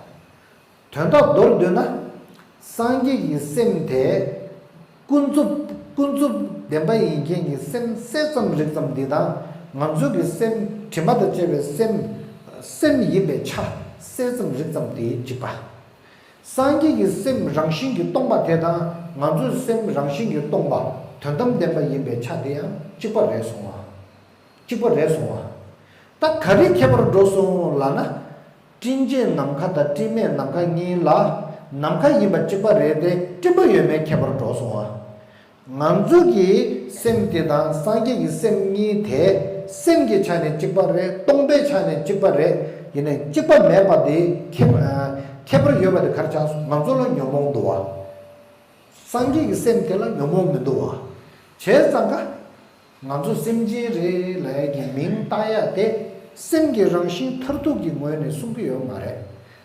དོན་དག་མདོར་བསྡུས་ན། སངས་རྒྱས་ཀྱི་སེམས་དེ། ཀུན་རྫོབ་ཀུན་རྫོབ་བདེན་པ་ཡིན་མཁན་གྱི་སེམས་གསལ་ཙམ་རིག་ཙམ་འདི་དང་། ང་ཚོ་གི་སེམས་དྲི་མ་དང་བཅས་པའི་སེམས། སེམས་ཡིན་པའི་ཆ་གསལ་ཙམ་རིག་ཙམ་དེ་གཅིག་པ། སངས་རྒྱས་ཀྱི་སེམས་རང་བཞིན་གྱིས་སྟོང་པ་དེ་དང་ང་ཚོའི་སེམས་རང་བཞིན་གྱིས་སྟོང་པ། དོན་དམ་བདེན་པ་ཡིན་པའི་ཆ་དེ་ཡང་གཅིག་པ་རེད་སོང་བ། གཅིག་པ་རེད་སོང་བ། ད་ག་རེ་ཁྱད་པར་འགྲོ་སོང་ལབ་ན། སྤྲིན་བཅས་ནམ་མཁའ་དང་སྤྲིན་མེད་ནམ་མཁའ་གཉིས་ལ། ནམ་མཁའ་ཡིན་པ་གཅིག་པ་རེད་དེ་སྤྲིན་པ་ཡོད་མེད་ཁྱད་པར་འགྲོ་སོང་བ། ང་ཚོ་གི་སེམས་དེ་དང་སངས་རྒྱས་ཀྱི་སེམས་གཉིས་དེ་སེམས་ཀྱི་ཆ་ནས་གཅིག་པ་རེད། སྟོང་པའི་ཆ་ནས་གཅིག་པ་རེད། ཡིན་ནའི་གཅིག་པ་མེད་པ་དེ་ཁྱད་ཨ། ཁྱད་པར་ཡོད་པ་དེ་ག་རེ་ཆགས་སོང་། ང་ཚོ་ལ་ཉོན་མོངས་འདུག་བ། སངས་རྒྱས་ཀྱི་སེམས་དེ་ལ་ཉོན་མོངས་མི་འདུག་བ། བྱས་ཙང་ཀ་ང་ཚོ་སེམས་ཅན་རེད་ལབ་ཡ་གི་མིང་བཏགས་ཡ་དེ་སེམས་ཀྱི་རང་བཞིན་མཐར་ཐུག་གི་ངོས་ནས་གསུང་གི་ཡོད་མ་རེད།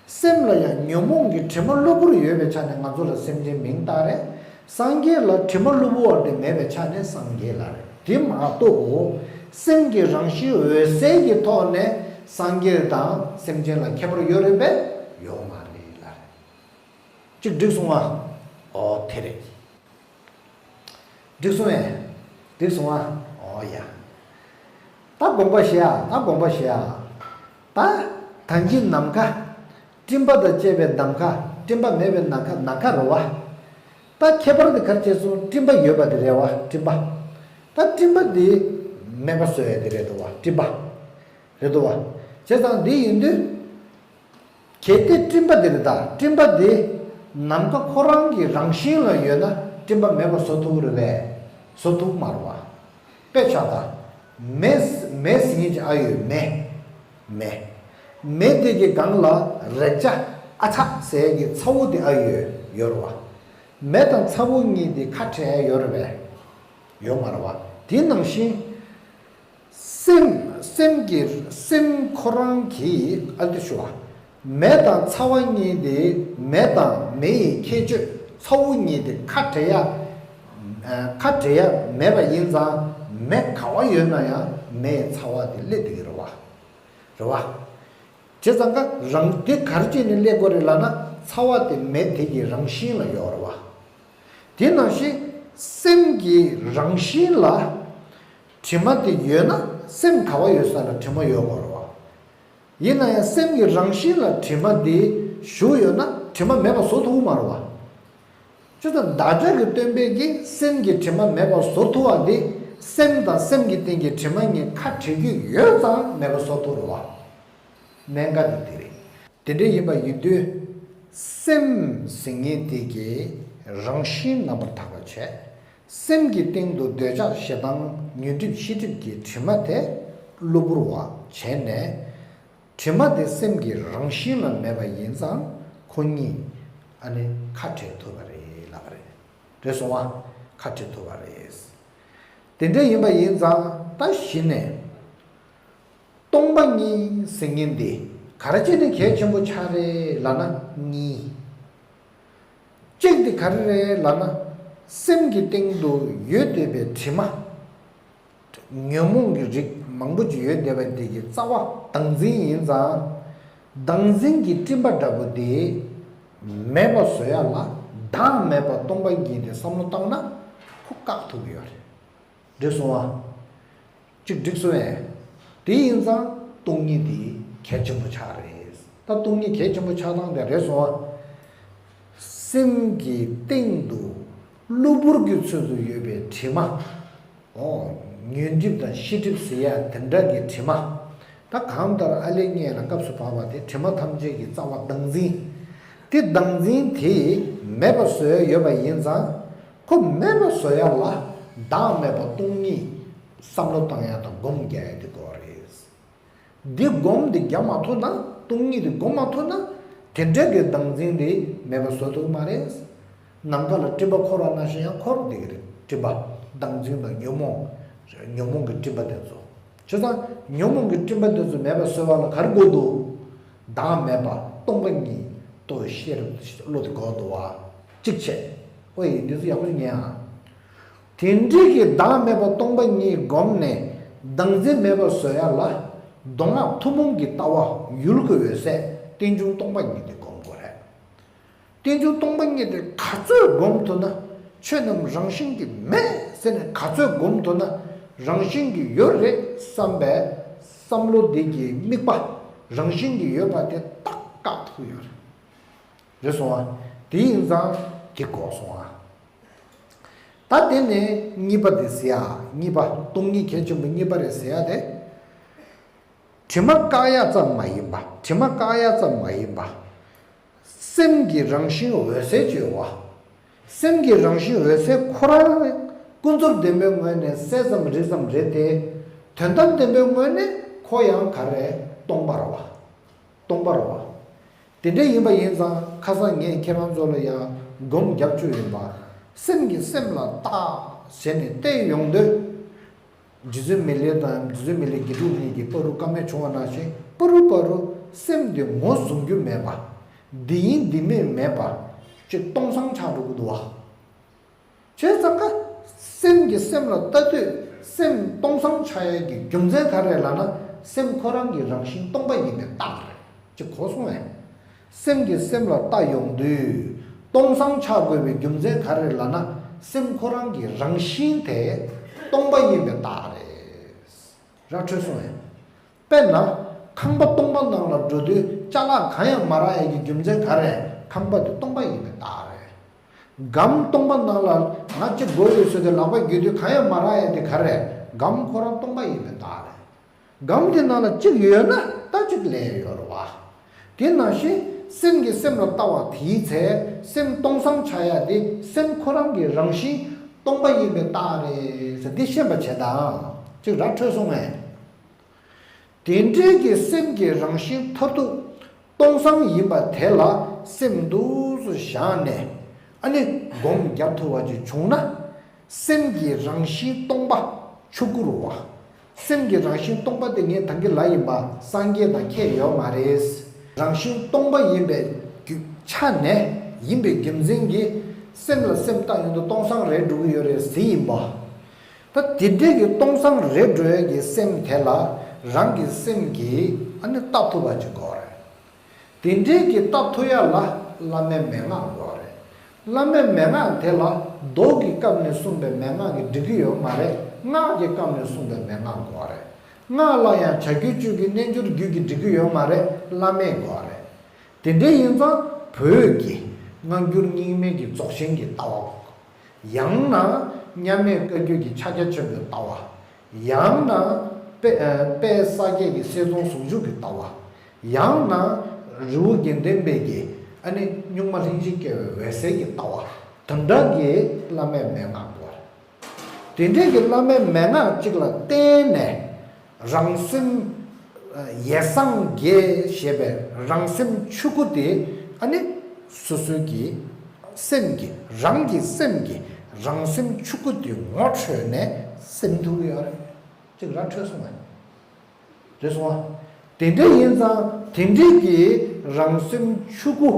སེམས་ལ་ཡང་ཉོན་མོངས་ཀྱི་དྲི་མ་གློ་བུར་ཡོད་པའི་ཆ་ནས་ང་ཚོ་ལ་སེམས་ཅན་མིང་བཏགས་རེད། སངས་རྒྱས་ལ་དྲི་མ་གློ་བུར་བ་དེ་མེད་པའི་ཆ་ནས་སངས་རྒྱས་ལབ་རེད། དེ་མ་གཏོགས་སེམས་ཀྱི་རང་བཞིན་འོད་གསལ་གྱི་ཐོག་ནས་སངས་རྒྱས་དང་སེམས་ཅན་ལ་ཁྱད་པར་ཡོད་རེད་པས། ཡོད་མ་རེད་ལབ་རེད། གཅིག་འགྲིག་སོང་ཨ། ཨོ་དེ་རེད། འགྲིག་སོང་ཨེ། འགྲིག་སོང་ཨ། ཨོ་ཡ། ད་དགོངས་པ་བཞེས་ཨ། ད་དགོངས་པ་བཞེས་ཨ། ད་ད་གིན་ནམ་མཁའ། སྤྲིན་པ་དང་བཅས་པའི་ནམ་མཁའ། སྤྲིན་པ་མེད་པའི་ནམ་མཁའ། ནམ་མཁའ་རེད་བ། ད་ཁྱད་པར་དེ་ག་རེ་བྱས་སོང་། སྤྲིན་པ་ཡོད་པ་དེ་རེད་བ། སྤྲིན་པ། ད་སྤྲིན་པ་དེ་མེད་པ་བཟོ་ཡ་དེ་རེད་འདུག་བ། སྤྲིན་པ། རེད་འདུག་བ། བྱས་ཙང་འདི་ཡིན་དུས། གལ་ཏེ་སྤྲིན་པ་འདི་རེད་ད། སྤྲིན་པ་འདི་ནམ་མཁའ་ཁོ་རང་གི་རང་བཞིན་ལ་ཡོད་ན་སྤྲིན་པ་མེད་པ་བཟོ་ཐུབ་ཀྱི་རེད་པས། བཟོ་ཐུབ་མ་རེད་བ། དཔེ་ཆ་ད། མེ་མེ་ཟེར་མཁན་ཅིག་ཨ་ཡོད་མེ། མེ། མེ་དེ་གི་སྒང་ལ་རེག་བྱ་ཨ་ཚ་ཟེར་གྱི་ཚ་བོ་དེ་ཨ་ཡོད་ཡོད་རེད་བ། མེ་དང་ཚ་བོ་གཉིས་དེ་ཁ་བྲལ་ཡོད་རེད་པས། ཡོད་མ་རེད་བ། དེ་ནང་བཞིན། སེམས་སེམས་ཀྱི་སེམས་ཁོ་རང་གི་ཨ་ཏི་ཤུ་བ། མེ་དང་ཚ་བ་གཉིས་དེ་མེ་དང་མེ་ཡི་ཁྱད་ཆོས་ཚ་བོ་གཉིས་དེ་ཁ་བྲལ་ཡ། ཁ་བྲལ་ཡ་མེད་པ་ཡིན་ཙང་མེ་ག་བ་ཡོད་ན་ཡང་མེ་ཡི་ཚ་བ་དེ་སླེབས་བསྡད་ཀྱི་རེད་བ། རེད་བ། བྱས་ཙང་ཀ་རང་དེ་ག་རེ་བྱས་ནས་སླེབས་དགོས་རེད་ལབ་ན་ཚ་བ་དེ་མེ་དེ་གི་རང་བཞིན་ལ་ཡོད་རེད་བ། དེ་ནང་བཞིན་སེམས་ཀྱི་རང་བཞིན་ལ་དྲི་མ་དེ་ཡོད་ན་སེམས་ག་བ་ཡོད་ས་ལ་དྲི་མ་ཡོད་དགོས་རེད་བ། ཡིན་ན་ཡང་སེམས་ཀྱི་རང་བཞིན་ལ་དྲི་མ་དེ་ཞུགས་ཡོད་ན་དྲི་མ་མེད་པ་བཟོ་ཐུབ་ཀྱི་མ་རེད་བ། ཅི་ལྟར་བདག་ཅག་གི་སྟོན་པས་ཀྱིས་སེམས་ཀྱི་དྲི་མ་མེད་པར་བཟོ་ཐུབ་པ་འདི་སེམས་དང་སེམས་ཀྱི་སྟེང་གི་དྲི་མ་གཉིས་ཁ་བྲལ་རྒྱུ་ཡོད་ཙང་མེད་པར་བཟོ་ཐུབ་རེད་བ། གནད་འགག་དེ་དེ་རེད། དེ་འདྲ་ཡིན་པ་ཡིན་དུས། སེམས་ཟེར་མཁན་དེ་གི་རང་བཞིན་རྣམ་པར་དག་པ་བྱས། སེམས་ཀྱི་སྟེང་དུ་འདོད་ཆགས་ཞེ་སྡང་ཉོན་སྒྲིབ་ཤེས་སྒྲིབ་ཀྱི་དྲི་མ་དེ་གློ་བུར་བ་བྱས་ནས། དྲི་མ་དེ་སེམས་ཀྱི་རང་བཞིན་ལ་མེད་པ་ཡིན་ཙང་ཁོ་གཉིས་ཨ་ནི་ཁ་བྲལ་ཐུབ་པ་རེད་ལབ་པ་རེད། རེད་སོང་བ། ཁ་བྲལ་ཐུབ་པ་རེད། དེ་འདྲ་ཡིན་པ་ཡིན་ཙང་ད་གཞི་ནས་སྟོང་པ་ཉིད་ཟེར་མཁན་འདི་ག་རེ་བྱས་ནས་གལ་ཆེན་པོ་ཆགས་རེད་ལབ་ན་གཉིས། གཅིག་དེ་ག་རེ་རེད་ལབ་ན་སེམས་ཀྱི་སྟེང་དུ་ཡོད་བསྡད་པའི་དྲི་མ། ཉོན་མོངས་ཀྱི་རིགས་མང་པོ་ཅིག་ཡོད་བསྡད་པ་འདི་གི་རྩ་བ་བདག་འཛིན་ཡིན་ཙང་། བདག་འཛིན་གྱི་སྤྲིན་པ་འདྲ་པོ་དེ་མེད་པ་བཟོ་ཡ་ལ་བདག་མེད་པ་སྟོང་པ་ཉིད་དེ་བསམ་བློ་བཏང་ན་ཁོ་བཀག་ཐུབ་ཀྱི་ཡོད་རེད། འགྲིག་སོང་ཨ། གཅིག་འགྲིག་སོང་ཨེ། དེ་ཡིན་ཙང་སྟོང་ཉིད་དེ་གལ་ཆེན་པོ་ཆགས་རེད། ད་སྟོང་ཉིད་གལ་ཆེན་པོ་ཆགས་སྟངས་དེ་རེད་སོང་ཨ། སེམས་ཀྱི་སྟེང་དུ་གློ་བུར་གྱི་ཚུལ་དུ་ཡོད་པའི་དྲི་མ། ཨོ། ཉོན་སྒྲིབ་དང་ཤེས་སྒྲིབ་ཟེར་ཡ་དེ་འདྲ་གི་དྲི་མ། ད་གང་ལྟར་ཨ་ལས་ངས་ལ་སྐབས་སུ་བབ་པ་དེ་དྲི་མ་ཐམས་ཅད་ཀྱི་རྩ་བ་བདག་འཛིན། དེ་བདག་འཛིན་དེ་མེད་པ་བཟོ་ཡ་ཡོད་པ་ཡིན་ཙང་། ཁོ་མེད་པ་བཟོ་ཡ་ལ་བདག་མེད་པ་སྟོང་ཉིད་བསམ་བློ་བཏང་ཡ་དང་སྒོམ་རྒྱག་ཡ་དེ་དགོས་རེད། འདི་སྒོམ་འདི་རྒྱག་མ་ཐུབ་ན་སྟོང་ཉིད་འདི་སྒོམ་མ་ཐུབ་ན་དེ་འདྲ་གི་བདག་འཛིན་འདི་མེད་པ་བཟོ་ཐུབ་མ་རེད། ནམ་མཁའ་ལ་སྤྲིན་པ་འཁོར་བ་ནང་བཞིན་ཡང་འཁོར་བསྡད་ཀྱི་རེད་སྤྲིན་པ། བདག་འཛིན་དང་ཉོན་མོངས། ཉོན་མོངས་ཀྱི་སྤྲིན་པ་དེ་ཚོ། བྱས་ཙང་ཉོན་མོངས་ཀྱི་སྤྲིན་པ་དེ་ཚོ་མེད་པ་བཟོ་བ་ལ་ག་རེ་དགོས་འདུག་བདག་མེད་པ་སྟོང་པ་ཉིད་ལྟོས་ཤེས་རབ་བློ་དེ་དགོས་འདུག་བ། གཅིག་བྱས། ཨོ་ཡེ་འདི་ཚོ་ཡག་པོ་ཉན་ཨ། དེ་འདྲའི་གི་བདག་མེད་པ་སྟོང་པ་ཉིད་བསྒོམས་ནས་བདག་འཛིན་མེད་པ་བཟོ་ཡ་ལ་མདོ་སྔགས་ཐུན་མོང་གི་ལྟ་བ་ཡུལ་གྱི་འོད་གསལ་རྟེན་འབྱུང་སྟོང་པ་ཉིད་དེ་བསྒོམ་དགོས་རེད། རྟེན་འབྱུང་སྟོང་པ་ཉིད་དེ་ག་ཚོད་བསྒོམ་ཐུབ་ན་ཆོས་རྣམས་རང་བཞིན་གྱིས་མེད་ཟེར་ནས་ག་ཚོད་བསྒོམ་ཐུབ་ན་རང་བཞིན་གྱིས་ཡོད་རེད་བསམ་པའི་བསམ་བློ་འདི་གི་དམིགས་པ་རང་བཞིན་གྱིས་ཡོད་པ་དེ་ཏག་བཀག་ཐུབ་ཡོད་རེད། རེད་སོང་ཨ། དེ་ཡིན་ཙང་དེ་གོ་སོང་ཨ། ད་དེ་ནས་གཉིས་པ་དེ་ཟེར་ཡ། གཉིས་པ་སྟོང་ཉིད་གལ་ཆེན་པོ་གཉིས་པ་རེད་ཟེར་ཡ་དེ། དྲི་མ་བཀག་ཡ་ཙམ་མ་ཡིན་པ། དྲི་མ་བཀག་ཡ་ཙམ་མ་ཡིན་པ། སེམས་ཀྱི་རང་བཞིན་འོད་གསལ་བརྗོད་པ། སེམས་ཀྱི་རང་བཞིན་འོད་གསལ་ཁོ་རང་ཀུན་རྫོབ་བདེན་པའི་ངོས་ནས་གསལ་ཙམ་རིག་ཙམ་རེད་དེ། དོན་དམ་བདེན་པའི་ངོས་ནས་ཁོ་ཡང་ག་རེ་སྟོང་པ་རེད་བ། སྟོང་པ་རེད་བ། དེ་འདྲ་ཡིན་པ་ཡིན་ཙང་ཁ་སང་ངས་ཁྱེད་རང་ཚོ་ལ་ཡང་སྒོམ་རྒྱབ་བཅུག་ཡིན་པ། སེམས་ཀྱིས་སེམས་ལ་བརྟག་ཟེར་ནས་བལྟས་ཡོང་དུས། རྗེ་བཙུན་མི་ལས་དང་རྗེ་བཙུན་མི་ལས་དགེ་ཕྲུག་གཉིས་ཀྱིས་བར་དུ་བཀའ་མོལ་བྱུང་བ་ནང་བཞིན་བར་དུ་བར་དུ་སེམས་འདི་ངོ་བཟུང་རྒྱུ་མེད་པ། འདི་ཡིན་འདི་མིན་མེད་པ། ཅིག་སྟོང་སང་ཆགས་འགྲོ་གི་འདུག་བ། བྱས་ཙང་ཀ་སེམས་ཀྱིས་སེམས་ལ་ལྟ་དུས་སེམས་སྟོང་སང་ཆགས་ཡས་ཀྱི་རྒྱུ་མཚན་ག་རེ་ལབ་ན་སེམས་ཁོ་རང་གི་རང་བཞིན་སྟོང་པ་ཡིན་པའི་རྟགས་རེད། ཅིག་གོ་སོང་ངས། སེམས་ཀྱིས་སེམས་ལ་ལྟ་ཡོང་དུས་སྟོང་སང་ཆགས་དགོས་པའི་རྒྱུ་མཚན་ག་རེ་ལབ་ན་སེམས་ཁོ་རང་གི་རང་བཞིན་དེ་སྟོང་པ་ཡིན་པའི་རྟགས་རེད། ར་འཕྲོད་སོང་ངས། དཔེར་ན། ཁང་པ་སྟོང་པ་ནང་ལ་འགྲོ་དུས་ཅ་ལག་གང་ཡང་མ་རག་ཡས་ཀྱི་རྒྱུ་མཚན་ག་རེ། ཁང་པ་དེ་སྟོང་པ་ཡིན་པའི་རྟགས་རེད། སྒམ་སྟོང་པ་ནང་ལ་ང་གཅིག་དགོས་ཡོད་ཟེར་ཏེ་ལག་པ་འགྱུར་དུས་གང་ཡང་མ་རག་ཡས་དེ་ག་རེ། སྒམ་ཁོ་རང་སྟོང་པ་ཡིན་པའི་རྟགས་རེད། སྒམ་དེ་ནང་ལ་གཅིག་ཡོད་ན་ད་གཅིག་ལས་ཡོད་རེད་བ། དེ་ནང་བཞིན་སེམས་ཀྱིས་སེམས་ལ་ལྟ་བ་དེའི་ཚེ་སེམས་སྟོང་སང་ཆགས་ཡ་དེ་སེམས་ཁོ་རང་གི་རང་བཞིན་ སྟོང་པ་ཡིན་པའི་རྟགས་རེད་ཟེར་འདི་ཤེས་པ་བྱེད་དང་། ཅིག་ར་འཕྲོད་སོང་ངས། དེ་འདྲའི་གི་སེམས་ཀྱི་རང་བཞིན་མཐར་ཐུག་སྟོང་སང་ཡིན་པ་དེ་ལ་སེམས་འདུག་སེ་བཞག་ནས་ཨ་ནི་སྒོམ་རྒྱབ་ཐུབ་པ་ཅིག་བྱུང་ན། སེམས་ཀྱི་རང་བཞིན་སྟོང་པ་ཆོས་སྐུ་རུ་བ། སེམས་ཀྱི་རང་བཞིན་སྟོང་པ་དེ་ངས་ད་གིན་ལབ་ཡིན་པ་སངས་རྒྱས་དང་ཁྱད་ཡོད་མ་རེད། རང་བཞིན་སྟོང་པ་ཡིན་པའི་རྒྱུ་ཆ་ནས་ཡིན་པའི་རྒྱུ་མཚན་གྱིས་སེམས་ལ་སེམས་བཏགས་ཡོང་དུས་སྟོང་སང་རེད་འགྲོ་གི་ཡོད་རེད་ཟེར་ཡིན་པ། ད་དེ་འདྲའི་གི་སྟོང་སང་རེད་འགྲོ་ཡ་གི་སེམས་དེ་ལ་རང་གི་སེམས་ཀྱིས་ཨ་ནི་བཏགས་ཐུབ་པ་ཅིག་དགོས་རེད། དེ་འདྲའི་གི་བཏགས་ཐུབ་ཡ་ལ་བླ་མའི་མན་ངག་དགོས་རེད། བླ་མའི་མན་ངག་དེ་ལ་མདོ་གི་སྐབས་ནས་གསུངས་པའི་མན་ངག་གིས་འགྲིག་གི་ཡོད་མ་རེད། སྔགས་ཀྱི་སྐབས་ནས་གསུངས་པའི་མན་ངག་དགོས་རེད། སྔགས་ལ་ཡང་བྱ་རྒྱུད་གཅོད་ཀྱི་རྣལ་འབྱོར་རྒྱུད་ཀྱིས་འགྲིག་གི་ཡོད་མ་རེད། བླ་མས་དགོས་རེད། དེ་འདྲ་ཡིན་ཙང་བོད་ཀྱི་སྔ་འགྱུར་རྙིང་མའི་གི་རྫོགས་ཆེན་གྱི་ལྟ་བ། ཡང་ན་མཉམ་མེད་བཀའ་བརྒྱུད་ཀྱི་ཕྱག་རྒྱ་ཆེན་པོའི་ལྟ་བ། ཡང་ན་དཔལ་ཨ་དཔལ་ས་སྐྱའི་གི་གསེར་སྡོང་ཟུང་འཇུག་གི་ལྟ་བ། ཡང་ན་རི་བོ་དགེ་ལྡན་པའི་གི་ཨ་ནི་གཉུག་མ་ལྷན་ཅིག་སྐྱེས་པའི་འོད་གསལ་གྱི་ལྟ་བ། དེ་འདྲ་གི་བླ་མའི་མན་ངག་དགོས། དེ་འདྲའི་གི་བླ་མའི་མན་ངག་ཅིག་ལ་བརྟེན་ནས་རང་སེམས་ཡེ་སངས་རྒྱས་ཞེས་པའི་རང་སེམས་ཆོས་སྐུ་དེ་ཨ་ནི་སོ་སོའི་གི་སེམས་ཀྱི་རང་གི་སེམས་ཀྱི་རང་སེམས་ཆོས་སྐུ་དེ་ངོ་འཕྲོད་ནས་སེམས་ཐུག་ཡོད་རེད། ཅིག་ར་འཕྲོད་སོང་བས། རེད་སོང་བ། དེ་འདྲ་ཡིན་ཙང་དེ་འདྲའི་གི་རང་སེམས་ཆོས་སྐུ།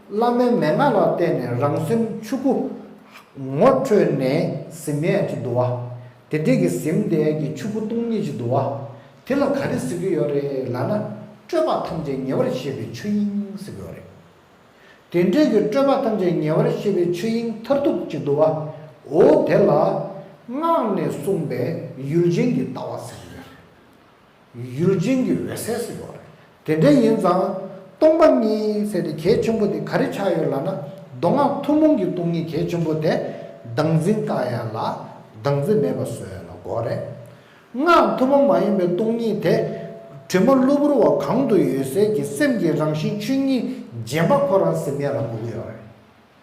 བླ་མའི་མན་ངག་ལ་བརྟེན་ནས་རང་སེམས་ཆོས་སྐུ་ངོ་འཕྲོད་ནས་ཟིན་ཡས་ཅིག་འདུག་བ། དེ་འདྲའི་གི་ཟིན་བསྡད་ཀྱི་ཆོས་སྐུ་སྟོང་ཉིད་ཅིག་འདུག་བ། དེ་ལ་ག་རེ་ཟེར་གྱི་ཡོད་རེད་ལབ་ན། སྤྲོས་པ་ཐམས་ཅད་ཉེ་བར་ཤེས་པའི་ཆོས་དབྱིངས་ཟེར་གྱི་ཡོད་རེད། དེ་འདྲའི་གི་སྤྲོས་པ་ཐམས་ཅད་ཉེ་བར་ཤེས་པའི་ཆོས་དབྱིངས་མཐར་ཐུག་ཅིག་འདུག་བ། འོ་དེ་ལ་སྔགས་ནས་གསུངས་པའི་ཡུལ་ཅན་གྱི་ལྟ་བ་ཟེར་གྱི་ཡོད་རེད། ཡུལ་ཅན་གྱི་འོད་གསལ་ཟེར་གྱི་ཡོད་རེད། དེ་འདྲ་ཡིན་ཙང་སྟོང་པ་ཉིད་ཟེར་དེ་གལ་ཆེན་པོ་དེ་ག་རེ་ཆགས་ཡོད་ལབ་ན། མདོ་སྔགས་ཐུན་མོང་གི་སྟོང་ཉིད་གལ་ཆེན་པོ་དེ་བདག་འཛིན་བཀག་ཡ་ལ་བདག་འཛིན་མེད་པ་བཟོ་ཡ་ལ་དགོས་རེད། སྔགས་ཐུན་མོང་མ་ཡིན་པའི་སྟོང་ཉིད་དེ་དྲི་མ་གློ་བུར་བ་གང་དུ་ཡོད་སའི་གི་སེམས་ཀྱི་རང་བཞིན་ཆོས་ཉིད་རྗེན་པ་ཁོ་རང་ཟིན་ཡ་ལ་དགོས་ཀྱི་ཡོད་རེད།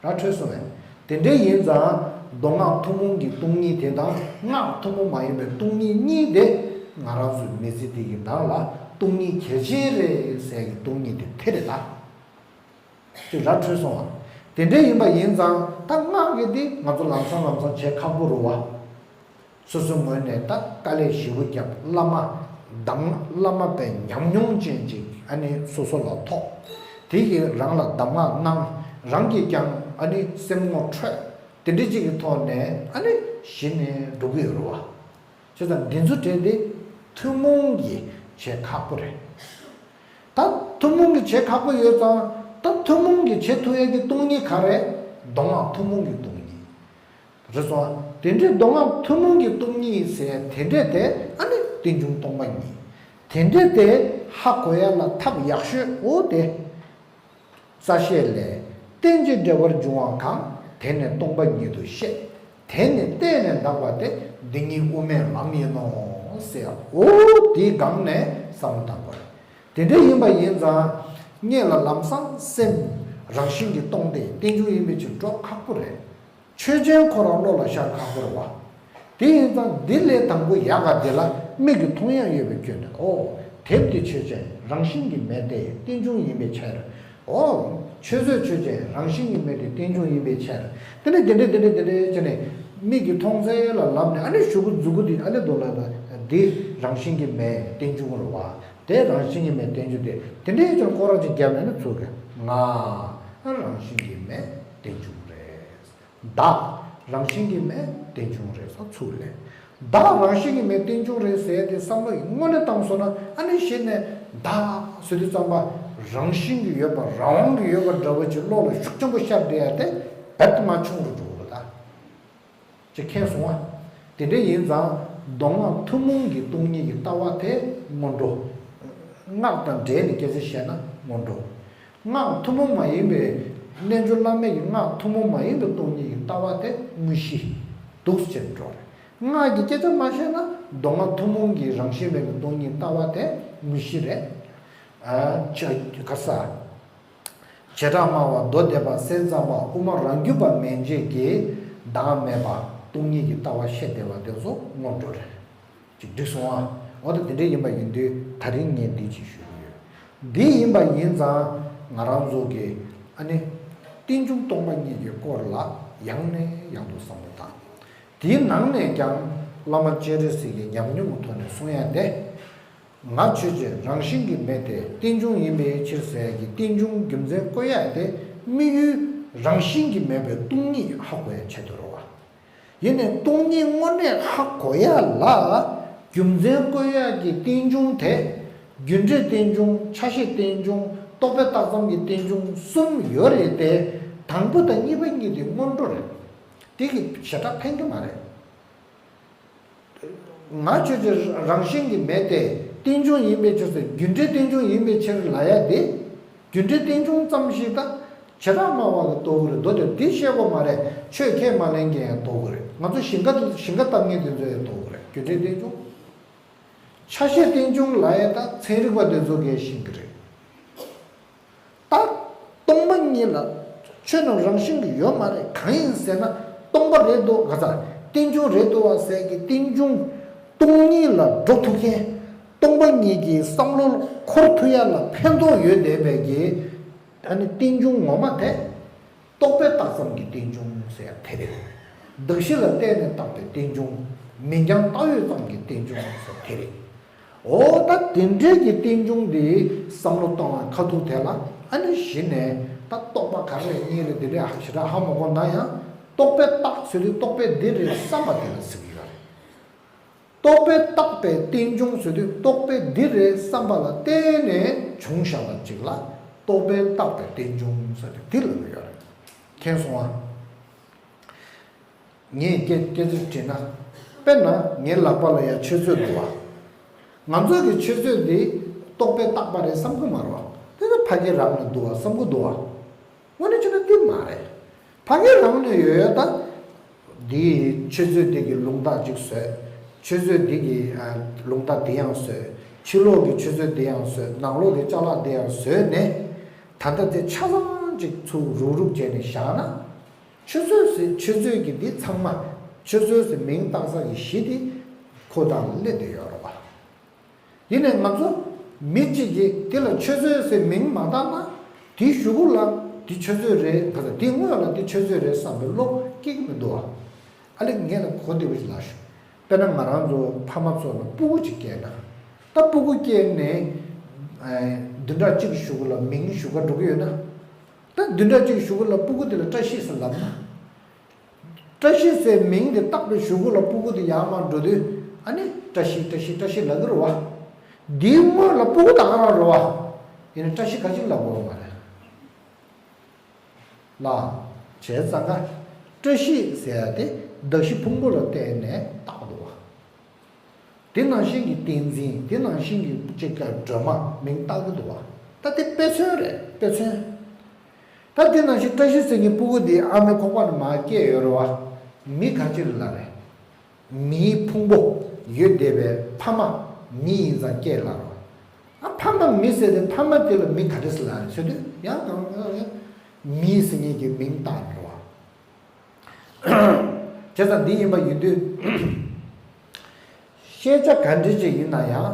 ར་འཕྲོད་སོང་བས། དེ་འདྲ་ཡིན་ཙང་མདོ་སྔགས་ཐུན་མོང་གི་སྟོང་ཉིད་དེ་དང་སྔགས་ཐུན་མོང་མ་ཡིན་པའི་སྟོང་ཉིད་གཉིས་དེ་ང་རང་ཚོའི་མི་ཚེ་འདི་གི་ནང་ལ་སྟོང་ཉིད་གལ་ཆེན་རེད་ཟེར་གི་སྟོང་ཉིད་དེ་དེ་རེད་ད། ཅིག་ར་འཕྲོད་སོང་བ། དེ་འདྲ་ཡིན་པ་ཡིན་ཙང་ད་སྔགས་ཀྱི་འདི་ང་ཚོ་ལམ་སང་ལམ་སང་བྱེད་ཁག་པོ་རེད་བ། སོ་སོའི་ངོས་ནས་ད་དཀའ་ལས་ཞེ་པོ་བརྒྱབ། བླ་མ་གདམས། བླ་མ་པའི་ཉམས་མྱོང་ཅན་ཅིག་ཨ་ནི་སོ་སོ་ལ་ཐོབ། དེ་གིས་རང་ལ་གདམས་ངག་གནང་། རང་གིས་ཀྱང་ཨ་ནི་སེམས་ངོ་འཕྲོད། དེ་འདྲ་ཅིག་གི་ཐོག་ནས་ཨ་ནི་གཞི་ནས་འགྲོ་གི་ཡོད་རེད་བ། བྱས་ཙང་འདི་ཚོ་གྲས་དེ་ཐུན་མོང་གི་བྱེད་ཁག་པོ་རེད། ད་ཐུན་མོང་གི་བྱེད་ཁག་པོ་ཡོད་ཙང་ད་ཐུན་མོང་གི་བྱེད་ཐུབ་ཡས་ཀྱི་སྟོང་ཉིད་ག་རེ། མདོ་སྔགས་ཐུན་མོང་གི་སྟོང་ཉིད། རེད་སོང་། དེ་འདྲའི་མདོ་སྔགས་ཐུན་མོང་གི་སྟོང་ཉིད་ཟེར་དེ་འདྲས་དེ་ཨ་ནི་རྟེན་འབྱུང་སྟོང་པ་ཉིད། དེ་འདྲས་དེ་ཧ་གོ་ཡ་ལ་ཐབས་ཡག་ཤོས་འོ་དེ། རྩ་ཤེ་ལས། རྟེན་ཅིང་འབྲེལ་བར་འབྱུང་བ་གང་། དེ་ནི་སྟོང་པ་ཉིད་དུ་ཤེས། དེ་ནི་བརྟེན་ནས་འདག་པ་སྟེ། འདི་ཉིད་དབུ་མའི་ལམ་ཡིན་ནོ། ཟེར་འོ་དེའི་སྒང་ནས་བསམ་བློ་བཏང་དགོས། དེ་འདྲ་ཡིན་པ་ཡིན་ཙང་། སྔོན་ལ་ལམ་སང་སེམས་རང་བཞིན་གྱིས་སྟོང་སྟེ་རྟེན་འབྱུང་ཡིན་པའི་ཕྱིར་འགྲོ་ཁག་པོ་རེད། ཆོས་ཅན་ཁོ་རང་བློ་ལ་ཤར་ཁག་པོ་རེད་བ། དེ་ཡིན་ཙང་འདི་ལས་དང་པོ་ཡག་ག་དེ་ལ་མིག་གིས་མཐོང་ཡ་ཡོད་པའི་སྐྱོན་དེ། ཨོ། དེབ་འདི་ཆོས་ཅན། རང་བཞིན་གྱིས་མེད་དེ་རྟེན་འབྱུང་ཡིན་པའི་ཕྱིར། ཨོ། ཆོས་ཚོད་ཆོས་ཅན། རང་བཞིན་གྱིས་མེད་དེ་རྟེན་འབྱུང་ཡིན་པའི་ཕྱིར། དེ་ནས་དེ་འདྲས་དེ་འདྲས་དེ་འདྲས་བྱས་ནས་མིག་གིས་མཐོང་ཚད་ལ་ལབ་ནས་ཨ་ནི་གཞུག་གུ་མཛུ་གུ་འདི་ཨ་ནི་རྡོ་ལ་འདི་རང་བཞིན་གྱིས་མེད་རྟེན་འབྱུང་རེད་བ། དེ་རང་བཞིན་གྱིས་མེད་རྟེན་འབྱུང་དེ་དེ་འདྲས་ཀྱང་སྐོར་ར་ཅིག་བརྒྱབ་ནས་ནི་ཚུགས་གི། ང་རང་བཞིན་གྱིས་མེད་རྟེན་འབྱུང་རེད། བདག་རང་བཞིན་གྱིས་མེད་རྟེན་འབྱུང་རེད་ཟེར་ཚུར་ལན། བདག་རང་བཞིན་གྱིས་མེད་རྟེན་འབྱུང་རེད་ཟེར་དེ་བསམ་བློ་ཡི་དངོས་གནས་བཏང་སོང་ན་ཨ་ནི་གཞི་ནས་བདག་ཟེར་དུས་ཙམ་པ་རང་བཞིན་གྱིས་ཡོད་པ་རང་དབང་གིས་ཡོད་པ་འདྲ་བོ་ཅིག་བློ་ལ་ཤུགས་ཆེན་པོ་ཤར་བསྡད་ཡ་དེ་རྦད་དེ་མ་བྱུང་རུ་འགྲོ་གི་རེད་ད། ཅེས་མཁྱེན་སོང་བ། དེ་འདྲ་ཡིན་ཙང་མདོ་སྔགས་ཐུན་མོང་གི་སྟོང་ཉིད་ཀྱི་ལྟ་བ་དེ་སྔོན་འགྲོ། སྔགས་དང་འབྲེལ་ནས་སྐད་ཆ་བཤད་ན་སྔོན་འགྲོ། སྔགས་ཐུན་མོང་མ་ཡིན་པའི་རྣལ་འབྱོར་བླ་མེད་ཀྱི་སྔགས་ཐུན་མོང་མ་ཡིན་པའི་སྟོང་ཉིད་ཀྱི་ལྟ་བ་དེ་དངོས་གཞི་འདུག་སེ་བྱས་འགྲོ་རེད། སྔགས་ཀྱི་སྐད་ཆ་མ་བཤད་ན་མདོ་སྔགས་ཐུན་མོང་གི་རང་བཞིན་མེད་པའི་སྟོང་ཉིད་ལྟ་བ་དེ་དངོས་གཞི་རེད། ཨ་ཅག་ག་ས། བྱེ་བྲག་སྨྲ་བ་མདོ་སྡེ་པ་སེམས་ཙམ་པ་དབུ་མ་རང་རྒྱུད་པ་མན་ཆད་ཀྱིས་བདག་མེད་པ། སྟོང་ཉིད་ཀྱི་ལྟ་བ་བཤད་བསྡད་པ་དེ་ཚོ་སྔོན་འགྲོ་རེད། ཅིག་འགྲིག་སོང་ཨ། འོ་ད་དེ་འདྲ་ཡིན་པ་ཡིན་དུས་ད་རིང་ངས་འདི་ཅིག་ཞུ་གི་ཡོད། འདི་ཡིན་པ་ཡིན་ཙང་ང་རང་ཚོ་གི་ཨ་ནི་རྟེན་འབྱུང་སྟོང་པ་ཉིད་ཀྱི་སྐོར་ལ་ཡང་ནས་ཡང་དུ་བསམ་བློ་བཏང་། དེའི་ནང་ནས་ཀྱང་བླ་མ་སྤྱན་རས་གཟིགས་ཀྱི་ཉམས་མྱོང་གི་ཐོག་ནས་གསུང་ཡ་དེ། ང་ཆོས་ཅན་རང་བཞིན་གྱིས་མེད་དེ་རྟེན་འབྱུང་ཡིན་པའི་ཕྱིར་ཟེར་གྱི་རྟེན་འབྱུང་རྒྱུ་མཚན་བཀོད་ཡ་དེ་དམིགས་ཡུལ་རང་བཞིན་གྱིས་མེད་པའི་སྟོང་ཉིད་ཧ་གོ་ཡ་ཆེད་དུ་རེད་བ། ཡིན་ནའི་སྟོང་ཉིད་དངོས་གནས་ཧ་གོ་ཡ་ལ་རྒྱུ་མཚན་བཀོད་ཡ་གི་རྟེན་འབྱུང་དེ། རྒྱུ་འབྲས་རྟེན་འབྱུང་། ཆ་ཤས་རྟེན་འབྱུང་། རྟོག་པས་བཏགས་ཙམ་གྱི་རྟེན་འབྱུང་གསུམ་ཡོད་རེད་དེ། དང་པོ་དང་གཉིས་པ་གཉིས་དེ་སྔོན་འགྲོ་རེད། དེ་གི་བྱེ་བྲག་ཕན་གྱི་མ་རེད། ང་ཆོས་ཅན་རང་བཞིན་གྱིས་མེད་དེ་རྟེན་འབྱུང་ཡིན་པའི་ཕྱིར་ཟེར་རྒྱུ་འབྲས་རྟེན་འབྱུང་ཡིན་པའི་ཕྱིར་ལབ་ཡ་དེ། རྒྱུ་འབྲས་རྟེན་འབྱུང་ཙམ་ཞིག་དང་བྱེ་བྲག་སྨྲ་བ་གིས་རྟོགས་ཀྱི་རེད། མདོ་དེ་འདི་བཤད་དགོས་མ་རེད། ཆོས་ཁས་མ་ལེན་མཁན་ཡང་རྟོགས་ཀྱི་རེད། ང་ཚོ་ཞིང་ཁ་ཞིང་ཁ་བཏབ་མཁན་དེ་ཚོ་ཡང་རྟོགས་ཀྱི་རེད། རྒྱུ་འབྲས་རྟེན་འབྱུང་། ཆ་ཤས་རྟེན་འབྱུང་ལབ་ཡ་དང་ཚན་རིག་པ་དེ་ཚོ་གིས་ཤེས་ཀྱི་རེད། ད་སྟོང་པ་ཉིད་ལ་ཆོས་རྣམས་རང་བཞིན་གྱིས་ཡོད་མ་རེད། གང་ཡིན་ཟེར་ན་སྟོང་པ་རེད་འདུག་ག་ས་རྟེན་འབྱུང་རེད་འདུག་བ་ཟེར་གྱི་རྟེན་འབྱུང་སྟོང་ཉིད་ལ་འགྲོ་ཐུབ་མཁན། སྟོང་པ་ཉིད་ཀྱི་བསམ་བློ་འཁོར་ཐུབ་ཡ་ལ་ཕན་ཐོགས་ཡོད་བསྡད་པའི་གི་ཨ་ནི་རྟེན་འབྱུང་ངོ་མ་དེ། རྟོག་པས་བཏགས་ཙམ་གྱི་རྟེན་འབྱུང་ཟེར་ཡ་དེ་རེད། གདགས་གཞི་ལ་བརྟེན་ནས་བཏགས་པའི་རྟེན་འབྱུང་། མིང་རྐྱང་བཏགས་ཡོད་ཙམ་གྱི་རྟེན་འབྱུང་ཟེར་དེ་རེད། འོ་ད་དེ་འདྲའི་གི་རྟེན་འབྱུང་འདི་བསམ་བློ་གཏོང་བའི་ཁ་ཐུག་དེ་ལ་ཨ་ནི་གཞི་ནས་ད་རྟོག་པ་ག་རེ་རྙེད་རེད་དེ་འདྲའི་ཞེ་དྲག་ཧ་མ་གོ་ན་ཡང་རྟོག་པས་བཏགས་ཟེར་དུས་རྟོག་པས་འདི་རེད་བསམ་པ་དེ་ལ་ཟེར་གྱི་ཡོད་རེད། རྟོག་པས་བཏགས་པའི་རྟེན་འབྱུང་ཟེར་དུས་རྟོག་པས་འདི་རེད་བསམ་པ་ལ་བརྟེན་ནས་བྱུང་བཞག་པ་ཅིག་ལ་རྟོག་པས་བཏགས་པའི་རྟེན་འབྱུང་ཟེར་ཏེ་འདི་ལབ་ཀྱི་ཡོད་རེད། མཁྱེན་སོང་ཨ། ངས་སྐད་སྐད་ཆ་དྲིས་ན། དཔེར་ན་ངའི་ལག་པ་ལ་ཡ་ཆུ་ཚོད་འདུག་བ། ང་ཚོ་གི་ཆུ་ཚོད་འདི་རྟོག་པས་བཏགས་པ་རེད་བསམ་གི་མ་རེད་བ། དེ་ནི་ཕ་གི་རང་ནས་འདུག་བ་བསམ་གི་འདུག་བ། དངོས་གནས་བྱས་ན་འདི་མ་རེད། ཕ་གི་རང་ནས་ཡོད་ཡོད་ད། འདིའི་ཆུ་ཚོད་འདི་གི་རླུང་རྟ་གཅིག་བཟོས། ཆུ་ཚོད་འདི་གི་ཨ་རླུང་རྟ་འདི་ཡང་བཟོས། ཕྱི་ལོགས་ཀྱི་ཆུ་ཚོད་འདི་ཡང་བཟོས། ནང་ལོགས་ཀྱི་ཅ་ལག་འདི་ཡང་བཟོས་ནས། ད་ལྟ་དེ་ཆ་ཚང་གཅིག་ཚུར་རུག་རུག་བྱས་ནས་བཞག་ན། ཆུ་ཚོད་ཟེར་ཆུ་ཚོད་ཀྱི་འདི་ཚང་མ་ཆུ་ཚོད་ཟེར་མིང་བཏགས་ས་ཀྱི་གཞི་དེ་ཁོ་དང་སླེབས་བསྡད་ཡོད་རེད་བ། ཡིན་ནའི་ང་ཚོ་མི་གཅིག་གིས་དེ་ལ་ཆུ་ཚོད་ཟེར་མིང་མ་བཏགས་ན་དེའི་གཞུག་གུ་ལ་དེ་ཆུ་ཚོད་རེད་ག་ས་དེའི་སྔོན་ལ་དེ་ཆུ་ཚོད་རེད་བསམ་པའི་བློ་སྐྱེ་གི་མི་འདུག་བ། ཨ་ལེ་ངས་ལ་གོ་བདེ་པོ་ཞིག་ལབ་ཞུ། དཔེར་ན་ང་རང་ཚོ་ཕ་མ་ཚོ་ལ་སྤུ་གུ་གཅིག་སྐྱེས་ན། ད་སྤུ་གུ་སྐྱེས་ནས་བདུན་ཕྲག་གཅིག་གི་གཞུག་གུ་ལ་མིང་ཞུ་ག་འགྲོ་གི་ཡོད་ན། ད་བདུན་ཕྲག་གཅིག་གཞུག་གུ་ལ་སྤུ་གུ་དེ་ལ་བཀྲ་ཤིས་ཟེར་ལབ་ན། བཀྲ་ཤིས་ཟེར་མིང་དེ་བཏགས་པའི་གཞུག་གུ་ལ་སྤུ་གུ་དེ་ཡར་མར་འགྲོ་དུས་ཨ་ནི་བཀྲ་ཤིས་བཀྲ་ཤིས་བཀྲ་ཤིས་ལབ་ཀྱི་རེད་བ། འདིའི་སྔོན་ལ་སྤུ་གུ་ད་ག་རང་རེད་བ། ཡིན་ནའི་བཀྲ་ཤིས་ག་ཅིག་ལབ་དགོས་མ་རེད། ལ། བྱས་ཙང་ཀ་བཀྲ་ཤིས་ཟེར་ཡ་དེ་གདགས་གཞི་ཕུང་པོ་ལ་བརྟེན་ནས་བཏགས་འདུག་བ། དེ་ནང་བཞིན་གྱི་བསྟན་འཛིན། དེ་ནང་བཞིན་གྱི་ཅིག་ག་སྒྲོལ་མ་མིང་བཏགས་ཀྱི་འདུག་བ། ད་དེ་དཔེ་མཚོན་རེད་དཔེ་མཚོན། ད་དེ་ནང་བཞིན་བཀྲ་ཤིས་ཟེར་མཁན་སྤུ་གུ་འདི་ཨ་མའི་ཁོག་པ་ནས་མར་སྐྱེས་ཡོད་རེད་བ། མི་ག་ཅི་ལ་རེད། མིའི་ཕུང་པོ་ཡོད་བསྡད་པའི་ཕ་མ་མི་ཡིན་ཙང་སྐྱེས་ལ་རེད་བ། ཨ་ཕ་མ་མི་ཟེར་ཏེ་ཕ་མ་དེ་ལ་མི་ག་རེ་ཟེར་ལ་རེད་ཟེར་དུས་ཡང་གང་མི་ཟེར་མཁན་གྱི་མིང་བཏགས་རེད་བ། བྱས་ཙང་འདི་ཡིན་པ་ཡིན་དུས། ཤེས་བྱ་ག་འདྲ་ཅིག་ཡིན་ན་ཡང་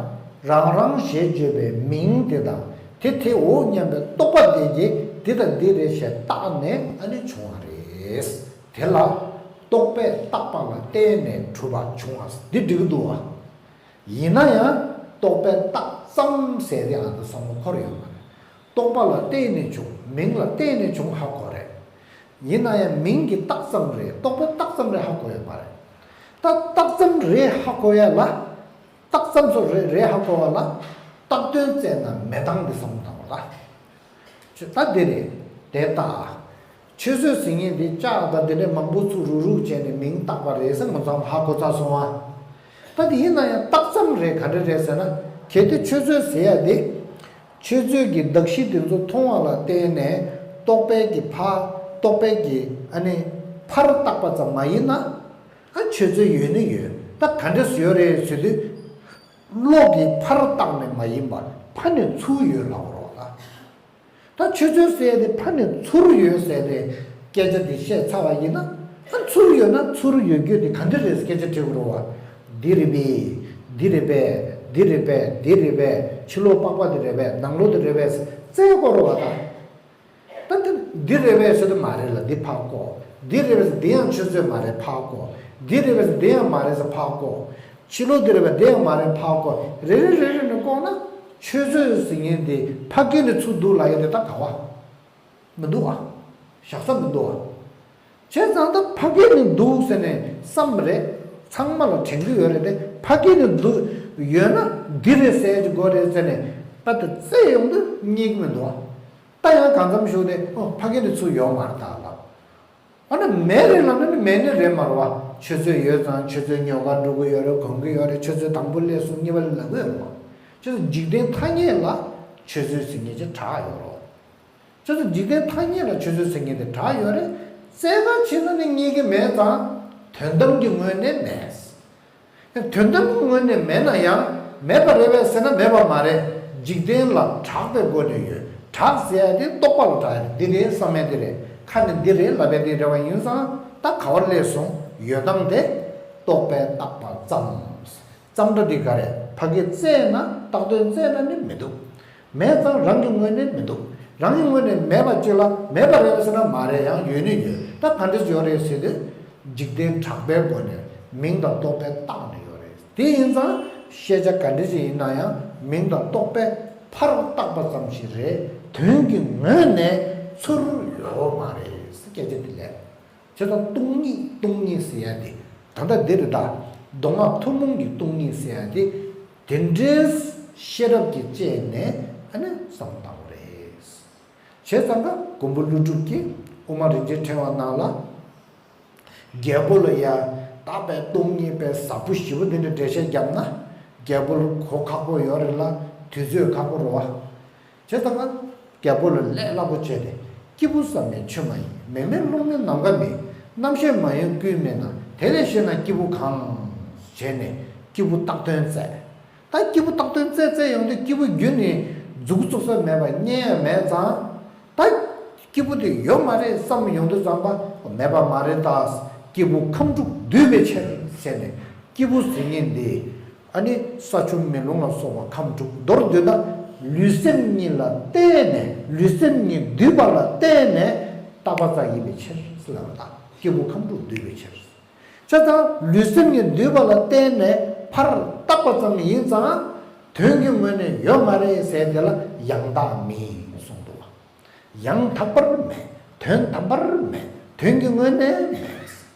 རང་རང་ཞེས་བརྗོད་པའི་མིང་དེ་དང་དེ་དེའོ་སྙམ་པའི་རྟོག་པ་དེ་གིས་འདི་དང་འདི་རེད་ཞེས་བཏགས་ནས་ཨ་ནི་བྱུང་བ་རེད། དེ་ལ་རྟོག་པས་བཏགས་པ་ལ་བརྟེན་ནས་གྲུབ་པ་བྱུང་བ་འདི་འགྲིག་གི་འདུག་བ། ཡིན་ན་ཡང་རྟོག་པས་བཏགས་ཙམ་ཟེར་ཏེ་ཨ་ད་བསམ་བློ་འཁོར་ཡོད་མ་རེད། རྟོག་པ་ལ་བརྟེན་ནས་བྱུང་། མིང་ལ་བརྟེན་ནས་བྱུང་ཧ་གོ་རེད། ཡིན་ན་ཡང་མིང་གི་རྟགས་ཙམ་རེད། རྟོག་པའི་རྟགས་ཙམ་རེད་ཧ་གོ་ཡོད་མ་རེད། ད་རྟགས་ཙམ་རེད་ཧ་གོ་ཡ་ལ། རྟགས་ཙམ་སོགས་རེད་རེད་ཧ་གོ་བ་ལ། རྟགས་དོན་བཙལ་ན་མེད་སྟངས་འདི་བསམ་བློ་བཏང་བ་ལ། ད་འདི་རེད། དེ་ལྟ། ཆུ་ཚོད་ཟེར་མཁན་འདི་ལྕགས་དང་དེ་འདྲའི་མང་པོ་ཚུར་རུག་རུག་བྱས་ནས་མིང་བཏགས་པ་རེད་ཟེར་ང་ཚོ་ཧ་གོ་ཚར་སོང་ཨ། ད་འདི་ཡིན་ན་ཡང་རྟགས་ཙམ་རེད་ག་འདྲ་རེད་ཟེར་ན། གལ་ཏེ་ཆུ་ཚོད་ཟེར་ཡ་འདི། ཆུ་ཚོད་ཀྱི་གདགས་གཞི་དེ་ཚོ་མཐོང་བ་ལ་བརྟེན་ནས་རྟོག་པའི་གི་ཕ། རྟོག་པའི་གི་ཨ་ནི་ཕར་བཏགས་པ་ཙམ་མ་ཡིན་ན། ཨ་ཆུ་ཚོད་ཡོད་ནི་ཡོད། ད་ག་འདྲས་ཡོད་རེད་ཟེར་དུས། བློ་གིས་ཕར་བཏགས་ནས་མ་ཡིན་པར་ཕ་ནས་ཚུར་ཡོད་ལབ་རོགས་ལ། ད་ཆུ་ཚོད་ཟེར་ཡ་དེ་ཕ་ནས་ཚུར་ཡོད་ཟེར་ཏེ་སྐད་ཆ་འདི་བཤད་ཚར་བ་ཡིན་ན། ཨ་ཚུར་ཡོད་ན་ཚུར་ཡོད་རྒྱུ་དེ་ག་འདི་རེད་སྐད་ཆ་དྲི་དགོས་རེད་བ། འདི་རེད་པས། འདི་རེད་པས། འདི་རེད་པས། འདི་རེད་པས། ཕྱི་ལོགས་པགས་པ་འདི་རེད་པས། ནང་ལོགས་འདི་རེད་པས། བཙལ་དགོས་རེད་བ་ད། ད་འདི་འདི་རེད་པས་ཟེར་དུས་མ་རེད་ལ་འདི་ཕར་བཀོག་འདི་རེད་པས་ཟེར་འདི་ཡང་ཆུ་ཚོད་མ་རེད་ཕར་བཀོག་འདི་རེད་པས་ཟེར་འདི་ཡང་མ་རེད་ཟེར་ཕར་བཀོག་ཕྱི་ལོགས་འདི་རེད་པས་འདི་ཡང་མ་རེད་ཕར་བཀོག་རེ་རེ་རེ་རེ་ནས་བཀོག་ན་ཆུ་ཚོད་ཟེར་མཁན་དེ་ཕ་གི་ནས་ཚུར་འདུག་ལབ་ཡ་དེ་ད་ག་བ། མི་འདུག་ཨ། བཞག་ས་མི་འདུག་ཨ། བྱས་ཙང་ད་ཕ་གི་ནས་འདུག་ཟེར་ནས་བསམ་རེད། ཚང་མ་ལ་དྲན་གྱི་ཡོད་རེད་དེ་ཕ་གི་ནས་འདུག་ཡོད་ན་འདི་རེད་ཟེར་གྱི་དགོས་རེད་ཟེར་ནས་ད་དེ་བཙལ་ཡོང་དུས་རྙེད་ཀྱི་མི་འདུག་ཨ། ད་ཡང་གང་འཚམ་ཞུགས་ཏེ་ཨོ་ཕ་གི་ནས་ཚུར་ཡོང་མ་རེད་ད་ལབ། འོ་ན་མེད་རེད་ལབ་ན་ནི་མེད་ནི་རེད་མ་རེད་བ། ཆུ་ཚོད་ཡོད་ཙང་ཆུ་ཚོད་ཉོ་གར་འགྲོ་གི་ཡོད་རེད་གོན་གི་ཡོད་རེད་ཆུ་ཚོད་དང་པོ་སླེབས་སོང་གཉིས་པ་ལ་ལབ་གི་ཡོད་རེད་བ། ཆུ་ཚོད་འཇིག་རྟེན་ཐ་སྙད་ལ་ཆུ་ཚོད་ཟེར་མཁན་ཅིག་གྲགས་ཡོད་རེད། ཆུ་ཚོད་འཇིག་རྟེན་ཐ་སྙད་ལ་ཆུ་ཚོད་ཟེར་མཁན་དེ་གྲགས་ཡོད་རེད། བཙལ་ག་ཕྱིན་ན་ནི་རྙེད་ཀྱི་མེད་ཙང་དོན་དམ་གྱི་ངོས་ནས་མེད། དོན་དམ་གྱི་ངོས་ནས་མེད་ན་ཡང་མེད་པ་རེད་པས་ཟེར་ན་མེད་པ་མ་རེད། འཇིག་རྟེན་ལ་གྲགས་པའི་སྒོ་ནས་ཡོད། གྲགས་ཟེར་ཡ་དེ་རྟོག་པ་ལ་གྲགས་ཡ་རེད། འདི་རེད་བསམ་ཡ་དེ་རེད། ཁ་ནས་འདི་རེད་ལབ་ཡ་དེ་རེད་བ། ཡིན་ཙང་ད་ག་བར་སླེབས་སོང་ཡོད་སྟངས་དེ་རྟོག་པས་བཏགས་པ་ཙམ། ཙམ་སྒྲ་འདི་ག་རེ་ཕ་གིར་བཙལ་ན་བཏགས་དོན་བཙལ་ན་ནི་མི་འདུག་མེད་ཙང་རང་གི་ངོས་ནས་མི་འདུག་རང་གི་ངོས་ནས་མེད་པ་ཅིག་ལ་མེད་པ་རེད་ཟེར་ན་མ་རེད་ཡང་ཡོད་ནི་ཡོད། ད་ག་འདྲ་ཡོད་རེད་ཟེར་དུས་འཇིག་རྟེན་གྲགས་པའི་སྒོ་ནས་མིང་དང་རྟོག་པས་བཏགས་ནས་ཡོད་རེད། དེ་ཡིན་ཙང་ཤེས་བྱ་ག་འདྲ་ཞིག་ཡིན་ན་ཡང་མིང་དང་རྟོག་པས་ཕར་བཏགས་པ་ཙམ་ཞིག་རེད། དོན་གྱི་ངོས་ནས་ཚུར་ཡོད་མ་རེད་ཟེར་སྐད་ཆ་འདི་ལས། བྱས་ཙང་སྟོང་ཉིད་སྟོང་ཉིད་ཟེར་ཡ་དེ་ད་ལྟ་འདི་རེད་ད། མདོ་སྔགས་ཐུན་མོང་གི་སྟོང་ཉིད་ཟེར་ཡ་དེ་དེ་འདྲའི་ཤེས་རབ་ཀྱི་སྤྱད་ནས་ཨ་ནི་བསམ་བཏང་བ་རེད། བྱས་ཙང་ཀ་མགོན་པོ་ཀླུ་སྒྲུབ་ཀྱིས་དབུ་མ་རིན་ཆེན་ཕྲེང་བ་ནང་ལ་རྒྱལ་པོ་ལ་ཡ་ད་པའི་སྟོང་ཉིད་པའི་ཟབ་པོ་ཞེ་པོ་འདི་འདྲ་འགྲེལ་བཤད་བརྒྱབ་ན་རྒྱལ་པོ་ལ་གོ་ཁག་པོ་ཡོད་རེད་ལ་དུས་ཚོད་ཁག་པོ་རེད་བ། བྱས་ཙང་ང་རྒྱལ་པོ་ལ་ལས་སླ་པོ་བྱས་ཏེ་སྐྱེས་བུ་བསམ་པའི་ཆོས་མ་ཡིན། མེ་མེ་རླུང་མེ་ནམ་མཁའ་མེད། རྣམ་ཤེས་མ་ཡིན་ཀུན་མེད་ན། དེ་ལས་ཤེས་ན་སྐྱེས་བུ་གང་། བྱས་ནས་སྐྱེས་བུ་བཏགས་དོན་བཙལ། ད་སྐྱེས་བུ་བཏགས་དོན་བཙལ་བཙལ་ཡོང་དུས་སྐྱེས་བུ་རྒྱུ་ནི་མཛུབ་གུ་བཙུགས་ས་མེད་པ་རྙེད་ཡ་མེད་ཙང་། ད་སྐྱེས་བུ་དེ་ཡོད་མ་རེད་བསམ་ཡོང་དུས་ཙམ་པ་མེད་པ་མ་རེད་ད། སྐྱེས་བུ་ཁམས་དྲུག་འདུས་པའི་ཕྱིར་ཟེར་ནས་སྐྱེས་བུ་ཟེར་མཁན་འདི། ཨ་ནི་ས་ཆུ་མེ་རླུང་ལ་སོགས་པ་ཁམས་དྲུག་མདོར་བསྡུས་ན་ལུས་སེམས་གཉིས་ལ་བརྟེན་ནས་ལུས་སེམས་གཉིས་འདུས་པ་ལ་བརྟེན་ནས་བཏགས་པ་ཙམ་ཡིན་པའི་ཕྱིར་ཟེར་ལབ་པ་དང་སྐྱེས་བུ་ཁམས་དྲུག་འདུས་པའི་ཕྱིར། བྱས་ཙང་ལུས་སེམས་གཉིས་འདུས་པ་ལ་བརྟེན་ནས་ཕར་བཏགས་པ་ཙམ་ཡིན་ཙང་དོན་གྱི་ངོས་ནས་ཡོད་མ་རེད་ཟེར་དེ་ལ་ཡང་དག་མིན་གསུངས་འདུག་བ། ཡང་དག་པར་མེད། དོན་དམ་པར་མེད། དོན་གྱི་ངོས་ནས་མེད།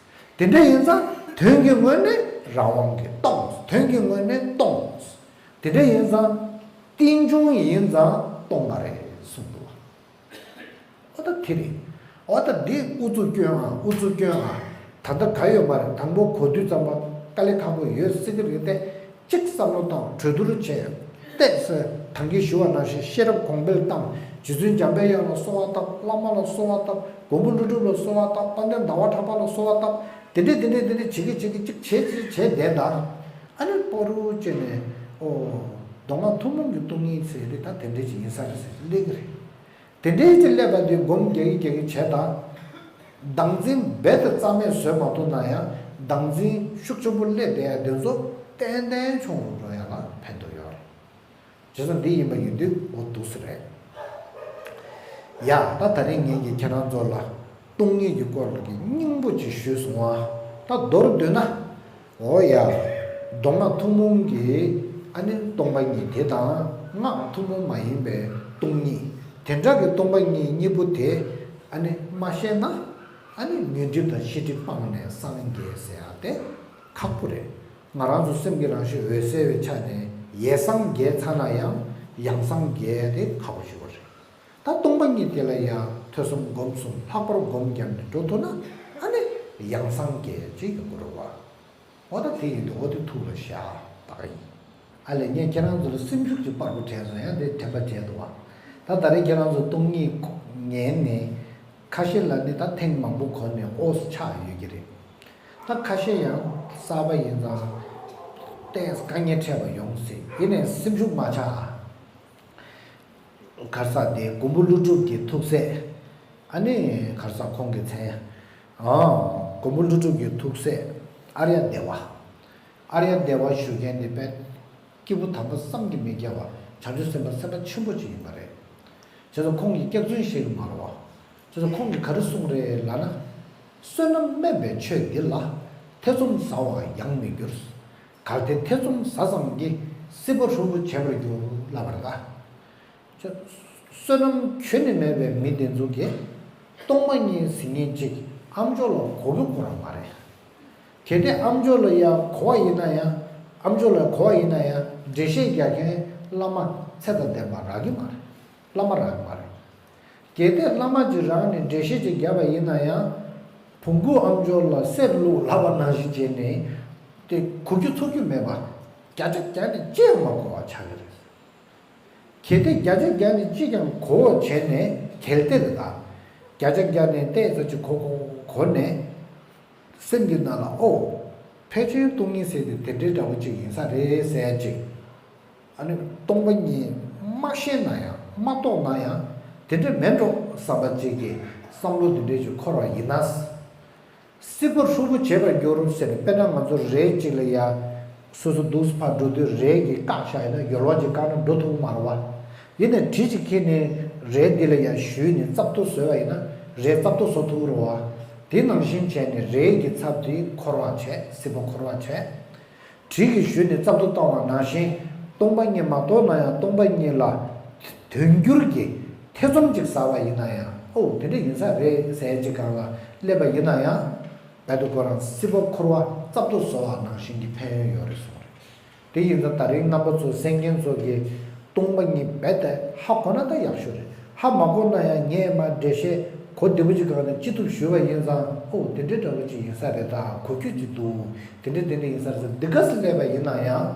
དེ་འདྲ་ཡིན་ཙང་དོན་གྱི་ངོས་ནས་རང་དབང་གིས་སྟོང་། དོན་གྱི་ངོས་ནས་སྟོང་། དེ་འདྲ་ཡིན་ཙང་རྟེན་འབྱུང་ཡིན་ཙང་སྟོང་པ་རེད་གསུངས་འདུག་བ། ཨོ་ད་དེ་རེད། ཨོ་ད་འདི་ཨུ་ཚུགས་སྐྱོན་ཨ་ཨུ་ཚུགས་སྐྱོན་ཨ། ད་ལྟ་ག་ཡོད་མ་རེད། དང་པོ་གོ་དུས་ཙམ་པ་དཀའ་ལས་ཁག་པོ་ཡོད་སྲིད་ཀྱི་རེད་དེ། གཅིག་བསམ་བློ་བཏང་གྲོས་བསྡུར་བྱས། ཏེས་ད་གིན་ཞུ་བ་ནང་བཞིན་ཤེས་རབ་གོང་འཕེལ་བཏང་། རྗེ་བཙུན་འཇམ་པའི་དབྱངས་ལ་གསོལ་བ་བཏབ། བླ་མ་ལ་གསོལ་བ་བཏབ། མགོན་པོ་ཀླུ་སྒྲུབ་ལ་གསོལ་བ་བཏབ། དཔལ་ལྡན་ཟླ་བ་གྲགས་པ་ལ་གསོལ་བ་བཏབ། དེ་འདྲས་དེ་འདྲས་དེ་འདྲས་བྱེད་ཀྱི་བྱེད་ཀྱི་གཅིག་བྱས་བྱས་བྱས་བསྡད་ད། ཨ་ནི་སྤོ་རུ་བྱས་ནས་ཨོ། མདོ་སྔགས་ཐུན་མོང་གི་སྟོང་ཉིད་ཟེར་དེ་ད་དེ་འདྲས་ཅིག་ཡིན་ས་རེད་ཟེར་གླེང་གི་རེད། དེ་འདྲའི་ཅིག་སླེབས་པ་དེ་སྒོམ་རྒྱག་གི་རྒྱག་གི་བྱས་དང་། བདག་འཛིན་རྦད་དེ་རྩ་མེད་བཟོས་མ་ཐུབ་ན་ཡང་བདག་འཛིན་ཤུགས་ཆེན་པོ་སླེབས་བསྡད་ཡ་དེ་ཚོ་ཏན་ཏན་ཆུང་རུ་འགྲོ་ཡ་ལ་ཕན་ཐོགས་ཡོད་རེད། བྱས་ཙང་འདི་ཡིན་པ་ཡིན་དུས་འོ་འདུག་སེ་རེད། ཡ་ད་ད་རིང་ངེད་ཀྱིས་ཁྱེད་རང་ཚོ་ལ་སྟོང་ཉིད་ཀྱི་སྐོར་ལ་གི་སྙིང་པོ་ཅིག་ཞུས་སོང་ཨ། ད་མདོར་བསྡུས་ན། འོ་ཡ། མདོ་སྔགས་ཐུན་མོང་གི་ཨ་ནི་སྟོང་པ་ཉིད་དེ་དང་སྔགས་ཐུན་མོང་མ་ཡིན་པའི་སྟོང་ཉིད། དེ་འདྲ་གི་སྟོང་པ་ཉིད་གཉིས་པོ་དེ་ཨ་ནི་མ་ཤེས་ན་ཨ་ནི་ཉོན་སྒྲིབ་དང་ཤེས་སྒྲིབ་སྤངས་ནས་སངས་རྒྱས་ཟེར་ཡ་དེ་ཁག་པོ་རེད། ང་རང་ཚོ་སེམས་ཀྱི་རང་བཞིན་འོད་གསལ་བའི་ཆ་ནས་ཡེ་སངས་རྒྱས་ཚར་ན་ཡང་ཡང་སངས་རྒྱས་དེ་ཁག་པོ་ཞིག་རེད། ད་སྟོང་པ་ཉིད་དེ་ལ་ཡང་ཐོས་བསམ་སྒོམ་གསུམ་ལྷག་པར་སྒོམ་བརྒྱབ་ནས་འགྲོ་ཐུབ་ན་ཨ་ནི་ཡང་སངས་རྒྱས་ཅིག་ཡོང་གི་རེད་བ། འོ་ད་དེ་ཡིན་དུས་འོ་དེ་ཐུགས་ལ་བཞག་ད་ག་ཡིན། ཨ་ལས་ངས་ཁྱེད་རང་ཚོ་ལ་སེམས་ཤུགས་ཀྱི་པར་པོ་དྲན་སོང་ཡང་དེ་དྲན་པ་བརྗེད་འདུག་བ། ད་ད་རེས་ཁྱེད་རང་ཚོ་སྟོང་ཉིད་ཉན་ནས་ཁ་ཤས་ལ་ནི་ད་ཐེངས་མང་པོ་གོ་ནས་ཨོ་ཆགས་ཡོད་ཀྱི་རེད། ད་ཁ་ཤས་ཡང་གསར་པ་ཡིན་ཙང་ཏོག་ཙམ་དཀའ་ངལ་འཕྲད་པ་ཡོང་སྲིད། ཡིན་ནའི་སེམས་ཤུགས་མ་ཆག་ཨ། ག་རེ་ཟེར་དེ་མགོན་པོ་ཀླུ་སྒྲུབ་ཀྱི་ཐུགས་སྲས། ཨ་ནི་ག་རེ་ཟེར་ཁོང་གི་མཚན། ཨང་ མགོན་པོ་ཀླུ་སྒྲུབ་ཀྱི་ཐུགས་སྲས་ཨཱརྱ་དེ་བ། ཨཱརྱ་དེ་བ་ཞུ་མཁན་དེ་དཔེ་སྐྱེས་བུ་དམ་པ་བསམ་གྱིས་མི་ཁྱབ་པ་བྱང་ཆུབ་སེམས་དཔའ་སེམས་དཔའ་ཆེན་པོ་ཅིག་ཡིན་པ་རེད། བྱས་ཙང་ཁོང་གིས་སྐྱག་རྫུན་བཤད་ཀྱི་མ་རེད་བ། བྱས་ཙང་ཁོང་གིས་ག་རེ་གསུངས་རེད་ལབ་ན། བསོད་ནམས་དམན་པའི་ཆོས་འདི་ལ། ཐེ་ཚོམ་ཟ་བ་ཡང་མི་འགྱུར། གལ་ཏེ་ཐེ་ཚོམ་ཟ་ཙམ་གྱིས། སྲིད་པ་ཧྲུལ་པོ་བྱེད་པར་འགྱུར་ལབ་པ་རེད་ད། བསོད་ནམས་ཁྱོན་ནས་མེད་པའི་མི་དེ་ཚོ་གིས་སྟོང་པ་ཉིད་ཟེར་མཁན་ཅིག་ཨ་མཆོག་ལ་གོ་གི་ཁོ་རང་མ་རེད། གལ་ཏེ་ཨ་མཆོག་ལ་ཡང་གོ་བ་ཡིན་ན་ཡང་། ཨ་མཆོག་ལ་གོ་བ་ཡིན་ན་ཡང་འགྲེལ་བཤད་རྒྱག་མཁན་བླ་མ་ཚད་དང་ལྡན་པ་རག་གི་མ་རེད། བླ་མ་རག་གི་མ་རེད། གལ་ཏེ་བླ་མ་ཅིག་རང་ནས་འགྲེལ་བཤད་ཅིག་བརྒྱབ་པ་ཡིན་ན་ཡང་། བོང་གུ་ཨ་མཆོག་ལ་གསེར་བླུགས་ལབ་པ་ནང་བཞིན་བྱས་ནས། དེ་གོ་རྒྱུ་ཚོར་རྒྱུ་མེད་པ། བརྒྱ་ཆ་བརྒྱ་ནས་ཅི་ཡང་མ་གོ་བ་ཆགས་ཀྱི་རེད། གལ་ཏེ་བརྒྱ་ཆ་བརྒྱ་ནས་གཅིག་ཀྱང་གོ་བ་བྱས་ནས་གལ་ཏེ་རེད་ད། བརྒྱ་ཆ་བརྒྱ་ནས་ཏོག་ཙམ་ཅིག་གོ་གོ་གོ་ནས། སེམས་ཀྱི་ནང་ལ་ཨོ། ཕལ་ཆེར་སྟོང་ཉིད་ཟེར་དེ་དེ་འདྲའི་འདྲ་བོ་ཅིག་ཡིན་ས་རེད་ཟེར་ཅིག་ཨ་ནི་སྟོང་པ་ཉིད་མ་ཤེས་ན་ཡང་མ་རྟོགས་ན་ཡང་དེ་འདྲ་མེད་འགྲོ་བསམ་པ་ཅིག་གི་བསམ་བློ་དེ་འདྲ་ཅིག་འཁོར་བ་ཡིན་ན། སྲིད་པ་ཧྲུལ་པོ་བྱེད་པར་འགྱུར་ཟེར་ནས། དཔེར་ན་ང་ཚོ་རས་གཅིག་ལ་ཡ། སོ་སོ་འདུག་སེ་ཕར་འགྲོ་དུས་རས་ཀྱིས་བཀག་བཞག་ཡིན་ན། ཡོལ་བ་ཅིག་བཀག་ན་འགྲོ་ཐུབ་ཀྱི་མ་རེད་བ། ཡིན་ནའི་གྲི་ཅིག་ཁྱེར་ནས་རས་འདི་ལ་ཡ་གཞུས་ནས་རྩབ་ཏོ་བཟོས་པ་ཡིན་ན་རས་རྩབ་ཏོ་བཟོ་ཐུབ་ཀྱི་རེད་བ། དེ་ནང་བཞིན་བྱས་ནས་རས་ཀྱི་ཚབ་དེ་འཁོར་བ་བྱས། སྲིད་པ་འཁོར་བ་བྱས། གྲི་གིས་གཞུས་ནས་རྩབ་ཏོ་བཏང་བ་ནང་བཞིན། སྟོང་པ་ཉིད་མ་རྟོགས་ན་ཡང་སྟོང་པ་ཉིད་ལ་དོན་འགྱུར་གྱི་ཐེ་ཚོམ་ཅིག་ཟ་བ་ཡིན་ན་ཡང་། ཨོ་དེ་འདྲ་ཡིན་ས་རེད་ཟེར་ཅིག་སྒང་ལ་སླེབས་པ་ཡིན་ན་ཡང་། རྦད་དེ་ཁོ་རང་སྲིད་པ་འཁོར་བ་རྩབ་ཏོ་བཟོ་བ་ནང་བཞིན་གྱི་ཕན་ཡོན་ཡོད་རེད་གསུངས་རེད། དེ་ཡིན་ཙང་ད་རིང་རྣམ་པ་ཚོ་སེམས་ཅན་ཚོ་གིས་སྟོང་པ་ཉིད་རྦད་དེ་ཧ་གོ་ན་ད་ཡག་ཤོས་རེད། ཧ་མ་གོ་ན་ཡང་ངས་མར་འགྲེལ་བཤད་གོ་བདེ་པོ་ཅིག་སྒང་ནས་ཅི་ཐུབ་ཞུས་པ་ཡིན་ཙང་། ཨོ་དེ་འདྲའི་འདྲ་བོ་ཅིག་ཡིན་ས་རེད། ད་གོ་རྒྱུ་ཅིག་འདུག་དེ་འདྲ་དེ་འདྲ་ཡིན་ས་རེད་ཟེར་འདི་ག་ཚོད་སླེབས་པ་ཡིན་ན་ཡང་།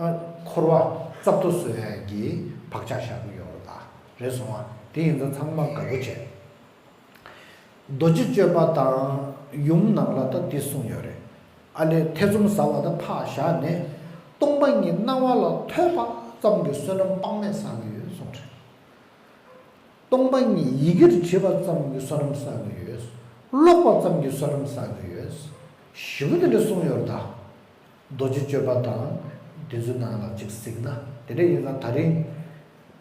ཨ་འཁོར་བ་རྩབ་ཏོ་བཟོ་ཡ་གི་བག་ཆགས་བཞག་གི་ཡོད་རེད། ད་རེད་སོང་བ། དེ་ཡིན་ཙང་ཚང་མ་དགའ་པོ་བྱས། རྡོ་རྗེ་སྤྱོད་པ་དང་ཡུམ་ནང་ལ་ད་འདི་གསུངས་ཡོད་རེད། ཨ་ལས་ཐེ་ཚོམ་ཟ་བ་ད་ཕར་བཞག་ནས། སྟོང་པ་ཉིད་སྣང་བ་ལ་ཐོས་པ་ཙམ་གྱིས་བསོད་ནམས་དཔག་མེད་བསགས་ཀྱི་ཡོད་གསུངས་རེད། སྟོང་པ་ཉིད་ཡི་གེར་བྲིས་པ་ཙམ་གྱིས་བསོད་ནམས་བསགས་ཀྱི་ཡོད། ཀློག་པ་ཙམ་གྱིས་བསོད་ནམས་བསགས་ཀྱི་ཡོད། ཞེ་པོ་དེ་འདྲ་གསུངས་ཡོད་རེད་ད། རྡོ་རྗེ་སྤྱོད་པ་དང་དེ་ཚོའི་ནང་ལ་ཅིག་གཟིགས་ན། དེ་འདྲ་ཡིན་ན་ད་རིང་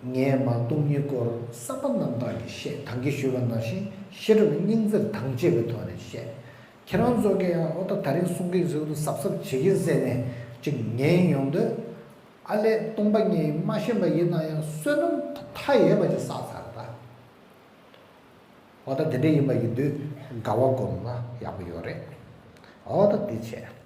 ངས་མར་སྟོང་ཉིད་སྐོར་བསམ་པ་རྣམ་དག་གིས་བཤད། ད་གིན་ཞུས་པ་ནང་བཞིན་ཤེས་རབ་སྙིང་རྗེར་དྭངས་བཅས་པའི་ཐོག་ནས་བཤད། ཁྱེད་རང་ཚོ་གིས་ཡང་ཨོ་ད་ད་རིང་གསུང་གི་ཟེར་དུས་གཟབ་གཟབ་བྱེད་ཀྱིན་ཟེར་ནས་ཅིག་ཉན་ཡོང་དུས། ཨ་ལས་སྟོང་པ་ཉིད་མ་ཤེས་པ་ཡིན་ན་ཡང་བསོད་ནམས་མཐའ་ཡས་པ་ཅིག་བསགས་ཚར་ད། འོ་ད་དེ་འདྲ་ཡིན་པ་ཡིན་དུས་དགའ་བ་སྒོམ་ན་ཡག་པོ་ཡོད་རེད། འོ་ད་དེ་བྱས།